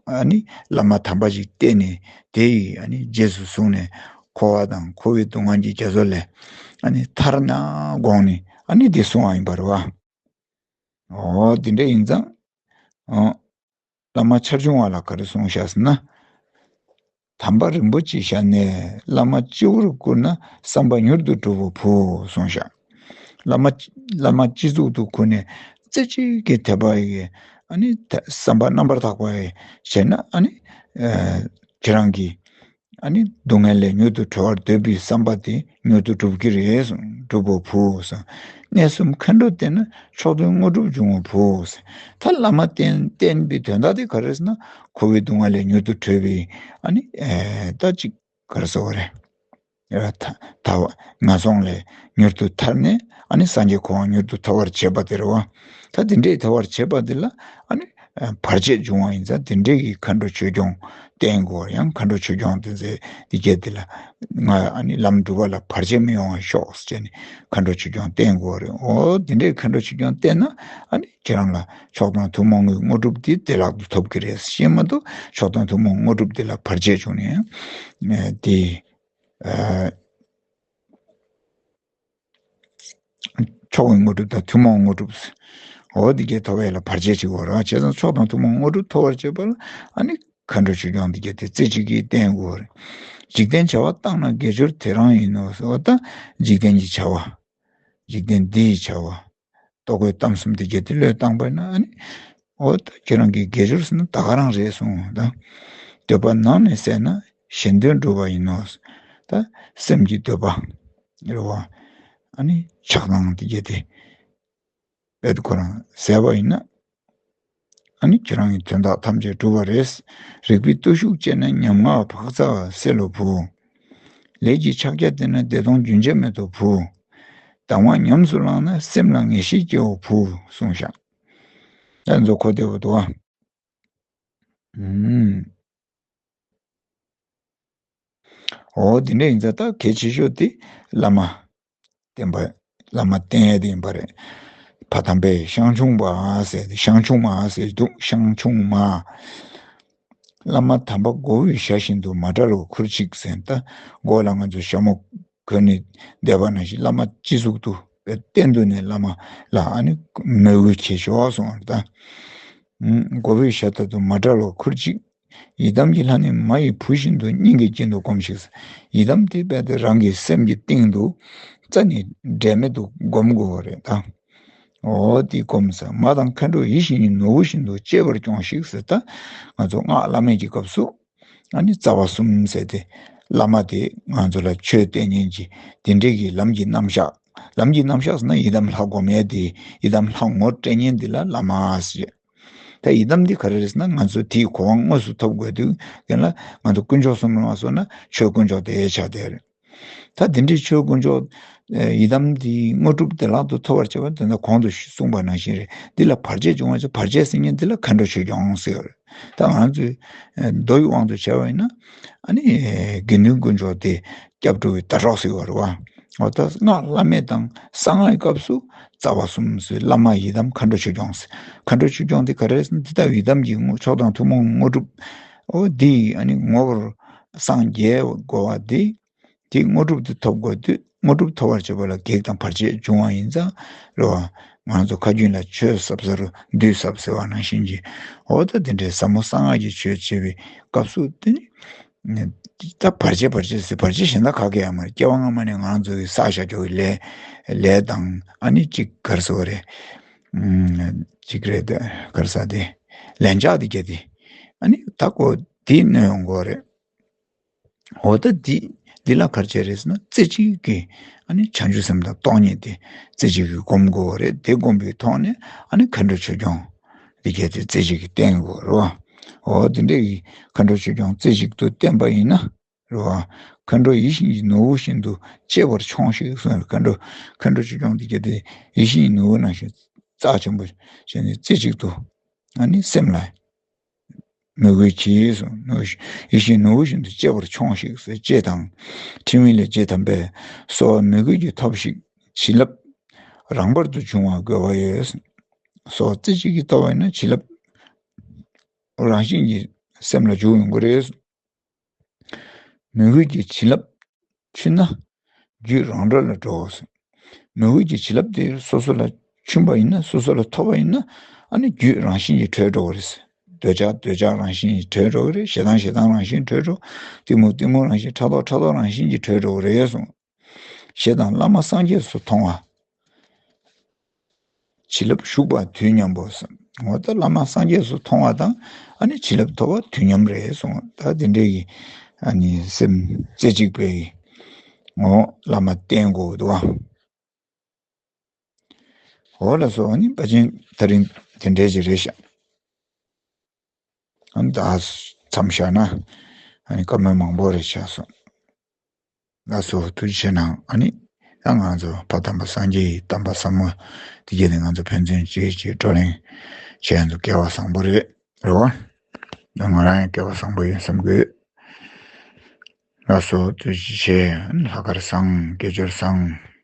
ཨ་ནི་བླ་མ་དམ་པ་ཞིག་བསྟེན་ནས་དེ་ཡི་ཨ་ནི་རྗེས་སུ་བཟུང་ནས་འཁོར་བ་དང་འཁོར་བའི་སྡུག་བསྔལ་གྱི་རྒྱ་མཚོ་ལས་ཨ་ནི་ཐར་ན་དགོངས་ནས་ཨ་ནི་འདི་གསུང་བ་ཡིན་པ་རེད་བ། འོ་དེ་འདྲ་ཡིན་ཙང་། འོ། བླ་མ་ཆར་ཆུང་བ་ལ་ག་རེ་གསུངས་བཞག་ཟེར་ན། དམ་པ་རིན་པོ་ཆེ་བཞག་ནས། བླ་མ་སྤྱི་བོར་བཀུར་ན། བསམ་པ་མྱུར་དུ་འགྲུབ་པར་བོས་གསུངས་ཤག་བླ་མ་བླ་མ་སྤྱི་གཙུག་ཏུ་བཀུར་ནས་རྩེ་གཅིག་གིས་དད་པ་ཡིས་ཨ་ནི་ད་བསམ་པ་རྣམ་པར་དག་པ་ཡིས་བྱས་ན། ཨ་ནི་ཨ་ཁྱེད་རང་གིས་ཨ་ནི་སྡུག་བསྔལ་ལས་མྱུར་དུ་གྲོལ་བར་འདོད་པའི་བསམ་པ་དེ་མྱུར་དུ་འགྲུབ་ཀྱི་རེད་གསུངས། འགྲུབ་པར་བོས་གསུངས། གནས་གསུམ་མཁའ་འགྲོ་བསྟེན་ན། མཆོག་ཐུན་དངོས་གྲུབ་འབྱུང་བར་བོས་གསུངས། ད་བླ་མ་བསྟེན་བསྟེན་པའི་དོན་དག་དེ་ག་རེ་ཟེར་ན། འཁོར་བའི་སྡུག་བསྔལ་ལས་མྱུར་དུ་གྲོལ་བའི་ཨ་ནི་ཨེ་ད་ཅིག་ག་རེ་ཟེར་བ་རེད། ཨ་ད་ད་བ་ངན་སོང་ལས་མྱུར་དུ་ཐར་ནས་ཨ་ནི་སངས་རྒྱས་གོ་འཕང་མྱུར་དུ་ཐོབ་པར་བྱེད་པ་དེ་རེད་བ། ད་དེ་འདྲའི་ཐོབ་པར་བྱེད་པ་དེ་ལ་ཨ་ནི་ཨ་བར་ཆད་འབྱུང་བ་ཡིན་ཙང་། དེ་འདྲའི་གི་མཁའ་འགྲོ་ཆོས་སྐྱོང་བསྟེན་དགོས། ཡང་མཁའ་འགྲོ་ཆོས་སྐྱོང་དེ་ཚེ་དེ་སྐད་དེ་ལ་ང་ཨ་ནི་ལམ་སྒྲུབ་པ་ལ་བར་ཆད་མི་ཡོང་བ་ཤོག་ཟེར་ནས་མཁའ་འགྲོ་ཆོས་སྐྱོང་བསྟེན་དགོས་རེད། འོ་དེ་འདྲའི་མཁའ་འགྲོ་ཆོས་སྐྱོང་བསྟེན་ན་ཨ་ནི་ཁྱེད་རང་ལ་མཆོག་དང་ཐུན་མོང་གི་དངོས་གྲུབ་དེ་བདེ་བླག་ཏུ་ཐོབ་ཀྱི་རེད་ཤེས་མ་གཏོགས། མཆོག་དང་ཐུན་མོང་དངོས་གྲུབ་དེ་ལ་བར་ཆད་བྱུང་ནས་ཡང་དེ་ཨ་མཆོག་གི་དངོས་གྲུབ་དང་ཐུན་མོང་དངོས་གྲུབ། འོ་དེ་གའི་ཐོབ་ཡས་ལ་བར་ཆད་བྱེད་དགོས་རེད། བྱས་ཙང་མཆོག་དང་ཐུན་མོང་དངོས་གྲུབ་ཐོབ་པར་བྱེད་པ་ལ་ཨ་ནི་མཁའ་འགྲོ་ཆོས་སྐྱོང་དེ་གའི་དེ་རྩེ་གཅིག་གིས་བསྟེན་དགོས་རེད། འཇིག་རྟེན་བྱ་བ་བཏང་ན་དགེ་སྦྱོར་དེ་རང་ཡིན་ནོ། འོ་ད་འཇིག་རྟེན་གྱི་བྱ་བ། འཇིག་རྟེན་འདིའི་བྱ་བ། ལྟོ་གོས་གཏམ་གསུམ་དེ་གའི་དེ་བློས་བཏང་པ་ན་ཨ་ནི། འོ་ད་ཁྱེད་རང་གི་དགེ་སྦྱོར་ཟེར་ན་ད་ག་རང་རེད་གསུངས་ད། འདོད་པ་ནང་ནས་ཟད་ན་གཞན་དོན་འགྲུབ་པ་ཡིན་ནོ། ད་སེམས་ཀྱི་འདོད་པ་རེད་བ། ཨ་ནི་ཆགས་སྡང་དེ་གའི་དེ་རྦད་ཁོ་རང་ཟད་པ་ཡིན་ན། ཨ་ནི་ཁྱེད་རང་གི་དོན་དག་ཐམས་ཅད་འགྲུབ་པ་རེད། རིག་པའི་བརྟུལ་ཞུགས་སྤྱད་ན། ཉམ་ང་བག་ཚ་བ་སེལ་ལོ་བུ། ལས་ཀྱི་ཕྱག་རྒྱ་བསྟེན་ན། བདེ་སྟོང་རྒྱུན་ཆད་མེད་དོ་བུ། གདམས་ངག་ཉམས་སུ་བླངས་ན། སེམས་ལ་ངེས་ཤེས་སྐྱེའོ་བུ་གསུངས་ཤག་ད་མཛོ་ཁོ་བདེ་བོ་འདུག་ཨ། ཨུམ། འོ་དེ་འདྲ་ཡིན་ཙང་ད་གལ་ཆེ་ཤོས་དེ་བླ་མ་བསྟེན་པ། བླ་མ་བསྟེན་ཡས་དེ་ཡིན་པ་རེད། ཕ་དམ་པས་ཤང་ཆུང་མ་ཟེར་ཏེ། ཤང་ཆུང་མ་ཟེར་འདུག་ཤང་ཆུང་མ། བླ་མ་དམ་པ་མགོ་བོས་ཞྭ་བཞིན་དུ། མ་བསྒྲལ་བར་ཁུར་ཅིག་ཟེར། ད་མགོ་ལ་ང་ཚོ་ཞྭ་མོ་གོན་ནས་བསྡད་པ་ནང་བཞིན། བླ་མ་སྤྱི་གཙུག་ཏུ་གཏན་དུ་ནས་བླ་མ་ལ་ཨ་ནི་མོས་གུས་བྱེད་ཤོག་གསུངས་པ་རེད་ད། མགོ་བོས་ཞྭ་ལྟར་དུ། མ་བསྒྲལ་བར་ཁུར་ཅིག་ཡི་དམ་གྱི་ལྷ་ནི་མ་ཡི་བུ་བཞིན་དུ། སྙིང་གི་དཀྱིལ་དུ་བསྒོམས་ཤིག་ཡི་དམ་དེ་རྦད་དེ་རང་གི་སེམས་ཀྱི་གཏིང་དུ་རྩ་ནས་འབྲལ་མེད་དུ་བསྒོམ་དགོས་པ་རེད་ད། འོ་དེ་བསྒོམས་ས། མ་དང་མཁའ་འགྲོ་ཡིད་བཞིན་ནོར་བུ་བཞིན་དུ། གཅེས་པར་སྐྱོངས་ཤིག་ཟེར། ད་ང་ཚོ་སྔགས་བླ་མེད་ཀྱི་སྐབས་སུ་ཨ་ནི་རྩ་བ་གསུམ་ཟེར་ཏེ། བླ་མ་དེ་ང་ཚོ་ལ་ཆོས་སྟོན་མཁན་གྱི་དེ་འདྲའི་གི་ལམ་གྱི་རྣམ་གཞག་ལམ་གྱི་རྣམ་གཞག་ཟེར་ན་ཡི་དམ་ལྷ་སྒོམ་ཡས་དེ། ཡི་དམ་ལྷ་ངོ་སྤྲད་མཁན་འདི་ལ་བླ་མ་ཟེར། ད་ཡི་དམ་འདི་ག་རེ་རེད་ཟེར་ན། ང་ཚོས་དེའི་གོ་འཕང་དངོས་སུ་ཐོབ་དགོས་དུས་རྒན་ལགས། ང་ཚོ་དཀོན་མཆོག་གསུམ་ལ་མ་སོང་ན་ཆོས་དཀོན་མཆོག་དེ་ཆགས་བསྡད་རེད། ད་དེ་འདྲའི་ཆོས་དཀོན་མཆོག་ཨེ་ཡི་དམ་འདིའི་དངོས་གྲུབ་བདེ་བླག་ཏུ་ཐོབ་པར་བྱེད་པ་དེ་ད་གོང་དུ་གསུངས་པ་ནང་བཞིན་རེད། འདི་ལ་བར་ཆད་འབྱུང་བ་ཚོ། བར་ཆད་སེལ་མཁན་འདི་ལ་མཁའ་འགྲོ་ཆོས་སྐྱོང་ཟེར་བ་རེད། ད་ང་ཚོས་ཨེ་མདོ་ཡི་དབང་དུ་བྱས་པ་ཡིན་ན་ཨ་ནི་ཨེ་དགེ་འདུན་དཀོན་མཆོག་དེ་སྐྱབས་འགྲོ་བའི་ཟླ་གྲོགས་ཟེར་བ་རེད་བ། འོ་ད་སྔགས་བླ་མེད་དང་གསང་སྔགས་ཀྱི་སྐབས་སུ་རྩ་བ་གསུམ་ཟེར། བླ་མ་ཡི་དམ་མཁའ་འགྲོ་ཆོས་སྐྱོང་ཟེར། མཁའ་འགྲོ་ཆོས་སྐྱོང་དེ་ག་རེ་ཟེར་ན། འདི་ལྟ་བུའི་ཡི་དམ་གྱི་དངོས་མཆོག་དང་ཐུན་མོང་དངོས་གྲུབ། འོ་འདི་ཨ་ནི་ངོ་བོར་སངས་རྒྱས་དགོས་པ་འདི། དེ་དངོས་གྲུབ་དེ་ཐོབ་དགོས་དུས། དངོས་གྲུབ་ཐོབ་པར་བྱེད་པ་ལ་བགེགས་དང་བར་ཆད་འབྱུང་བ་ཡིན་ཙང་རེད་བ། ང་ཚོ་ཁ་རྒྱུན་ལ་ཆོས་ཟབ་ཟེར་རོ། བདུད་ཟབ་ཟེར་བ་ནང་བཞིན་གྱི། འོ་ད་དེ་འདྲའི་ཟབ་མོ་གསང་སྔགས་ཀྱི་ཆོས་བྱེད་པའི་སྐབས་སུ་དེ་ནི། ད་བར་ཆད་བར་ཆད་ཟེར། བར་ཆད་གཞན་དག་ག་གེ་ཡང་མ་རེད། སྐྱེ་བ་སྔ་མ་ནས་ང་ཚོ་གི་བསགས་བཞག་རྒྱུ་གི་ལས། ལས་དང་ཨ་ནི་གཅིག་ག་རེ་ཟེར་བ་རེད། ཨུམ། གཅིག་རེད་དེ། ག་རེ་ཟེར་དེ། ལན་ཆགས་དེ་གྱད་དེ། ཨ་ནི་ད་ཁོ་དེ་གནོད་ཡོང་གི་རེད། འོ་ད་འདི། འདི་ལ་ག་རེ་བྱས་རེད་ཟེར་ན། རྩེ་གཅིག་གིས་ཨ་ནི་བྱང་ཆུབ་སེམས་དང་སྟོང་ཉིད་དེ་རྩེ་གཅིག་གིས་སྒོམ་དགོས་པ་རེད། དེ་སྒོམ་པའི་ཐོག་ནས་ཨ་ནི་མཁའ་འགྲོ་ཆོས་སྐྱོང་འདི་གལ་ཏེ་རྩེ་གཅིག་གིས་བསྟེན་དགོས་རེད་བ། འོ་དེ་འདྲ་གི་མཁའ་འགྲོ་ཆོས་སྐྱོང་རྩེ་གཅིག་ཏུ་བསྟེན་པ་ཡིན་ན་རེད་བ། མཁའ་འགྲོ་ཡིད་བཞིན་གྱི་ནོར་བུ་བཞིན་དུ་གཅེས་པར་སྐྱོངས་ཤིག་གསུངས། མཁའ་འགྲོ། མཁའ་འགྲོ་ཆོས་སྐྱོང་འདི་གལ་ཏེ་ཡིད་བཞིན་གྱི་ནོར་བུ་ནང་བཞིན་རྩ་ཆེན་པོ་བྱས་ནས་རྩེ་གཅིག་ཏུ་ཨ་ནི་སེམས་ལ་མོས་གུས་གྱིས་གསུངས། ནོར་བུ་ཡིད་བཞིན་ནོར་བུ་བཞིན་དུ་གཅེས་པར་སྐྱོངས་ཤིག་ཟེར། ལྕེ་དང་། ཕྲེང་བའི་ལས་ལྕེ་དམ་པས། གསོལ་བ་མོས་གུས་ཀྱིས་ཐོབས་ཤིག་བྱིན་རླབས་རང་བར་དུ་འབྱུང་བ་དགོས་པ་ཡོད། གསོལ་བ་རྩེ་གཅིག་གིས་ཐོབ་པ་ཡིན་ན་བྱིན་རླབས་རང་བཞིན་གྱིས་སེམས་ལ་འཇུག་ཡོང་གི་རེད། མོས་གུས་ཀྱི་བྱིན་རླབས་ཆུད་ན་རྒྱུད་རང་གྲོལ་ལ་འགྲོ། མོས་གུས་ཀྱི་བྱིན་རླབས་དེ་སོ་སོ་ལ་ཆུད་པ་ཡིན་ན། སོ་སོ་ལ་ཐོབ་པ་ཡིན་ན་ཨ་ནི་རྒྱུད་རང་བཞིན་གྱིས་གྲོལ་འགྲོ་གི་རེད། འདོད་ཆགས་འདོད་ཆགས་རང་བཞིན་གྱིས་གྲོལ་འགྲོ་གི་རེད། ཞེ་སྡང་ཞེ་སྡང་རང་བཞིན་གྲོལ་འགྲོ། གཏི་མུག་གཏི་མུག་རང་བཞིན། ཕྲག་དོག་ཕྲག་དོག་རང་བཞིན་གྱིས་གྲོལ་འགྲོ་གི་རེད་གསུངས། ཞེས་དང་བླ་མ་སངས་རྒྱས་སུ་མཐོང་བ། བྱིན་རླབས་ཞུགས་པ་དུས་མཉམ་པོ་གསུངས། འོ་ད་བླ་མ་སངས་རྒྱས་སུ་མཐོང་བ་དང་ཨ་ནི་བྱིན་རླབས་ཐོབ་པ་དུས་མཉམ་རེད་གསུངས། ད་དེ་འདྲའི་གི་ཨ་ནི་སེམས་རྩེ་གཅིག་པའི་འོ་བླ་མ་བསྟེན་དགོས་འདུག་ཨ། འོ་ལགས་སོ། ཨ་ནི་པ་ཅན་ད་རིང་དེ་འདྲའི་ཅིག་རེད་ཤག། ཨ་ནི་ད་མཚམས་བཞག་ན་ཨ་ནི་བཀའ་མོལ་མང་པོ་རེད་ཆགས་སོང་། ལགས་སོ། ཐུགས་རྗེ་ཆེ་གནང་། ཨ་ནི་ད་ང་ཚོ་ཕ་དམ་པ་སངས་རྒྱས་ཀྱི་བསྟན་པ་ཟབ་མོ་དེ་གྱད་ནི་ང་ཚོ་ཕན་ཚུན་གཅིག་གིས་གཅིག་བགྲོ་གླེང་བྱས་ཚོ་སྐལ་བ་བཟང་པོ་རེད། རེད་བ། ད་ང་རང་ཡང་སྐལ་བ་བཟང་པོ་ཡིན་བསམ་གི་ཡོད། ལགས་སོ། ཐུགས་རྗེ་ཆེ། ཨ་ནི་ལྷག་དཀར་བཟང་། དགེ་སྦྱོར་བཟང་།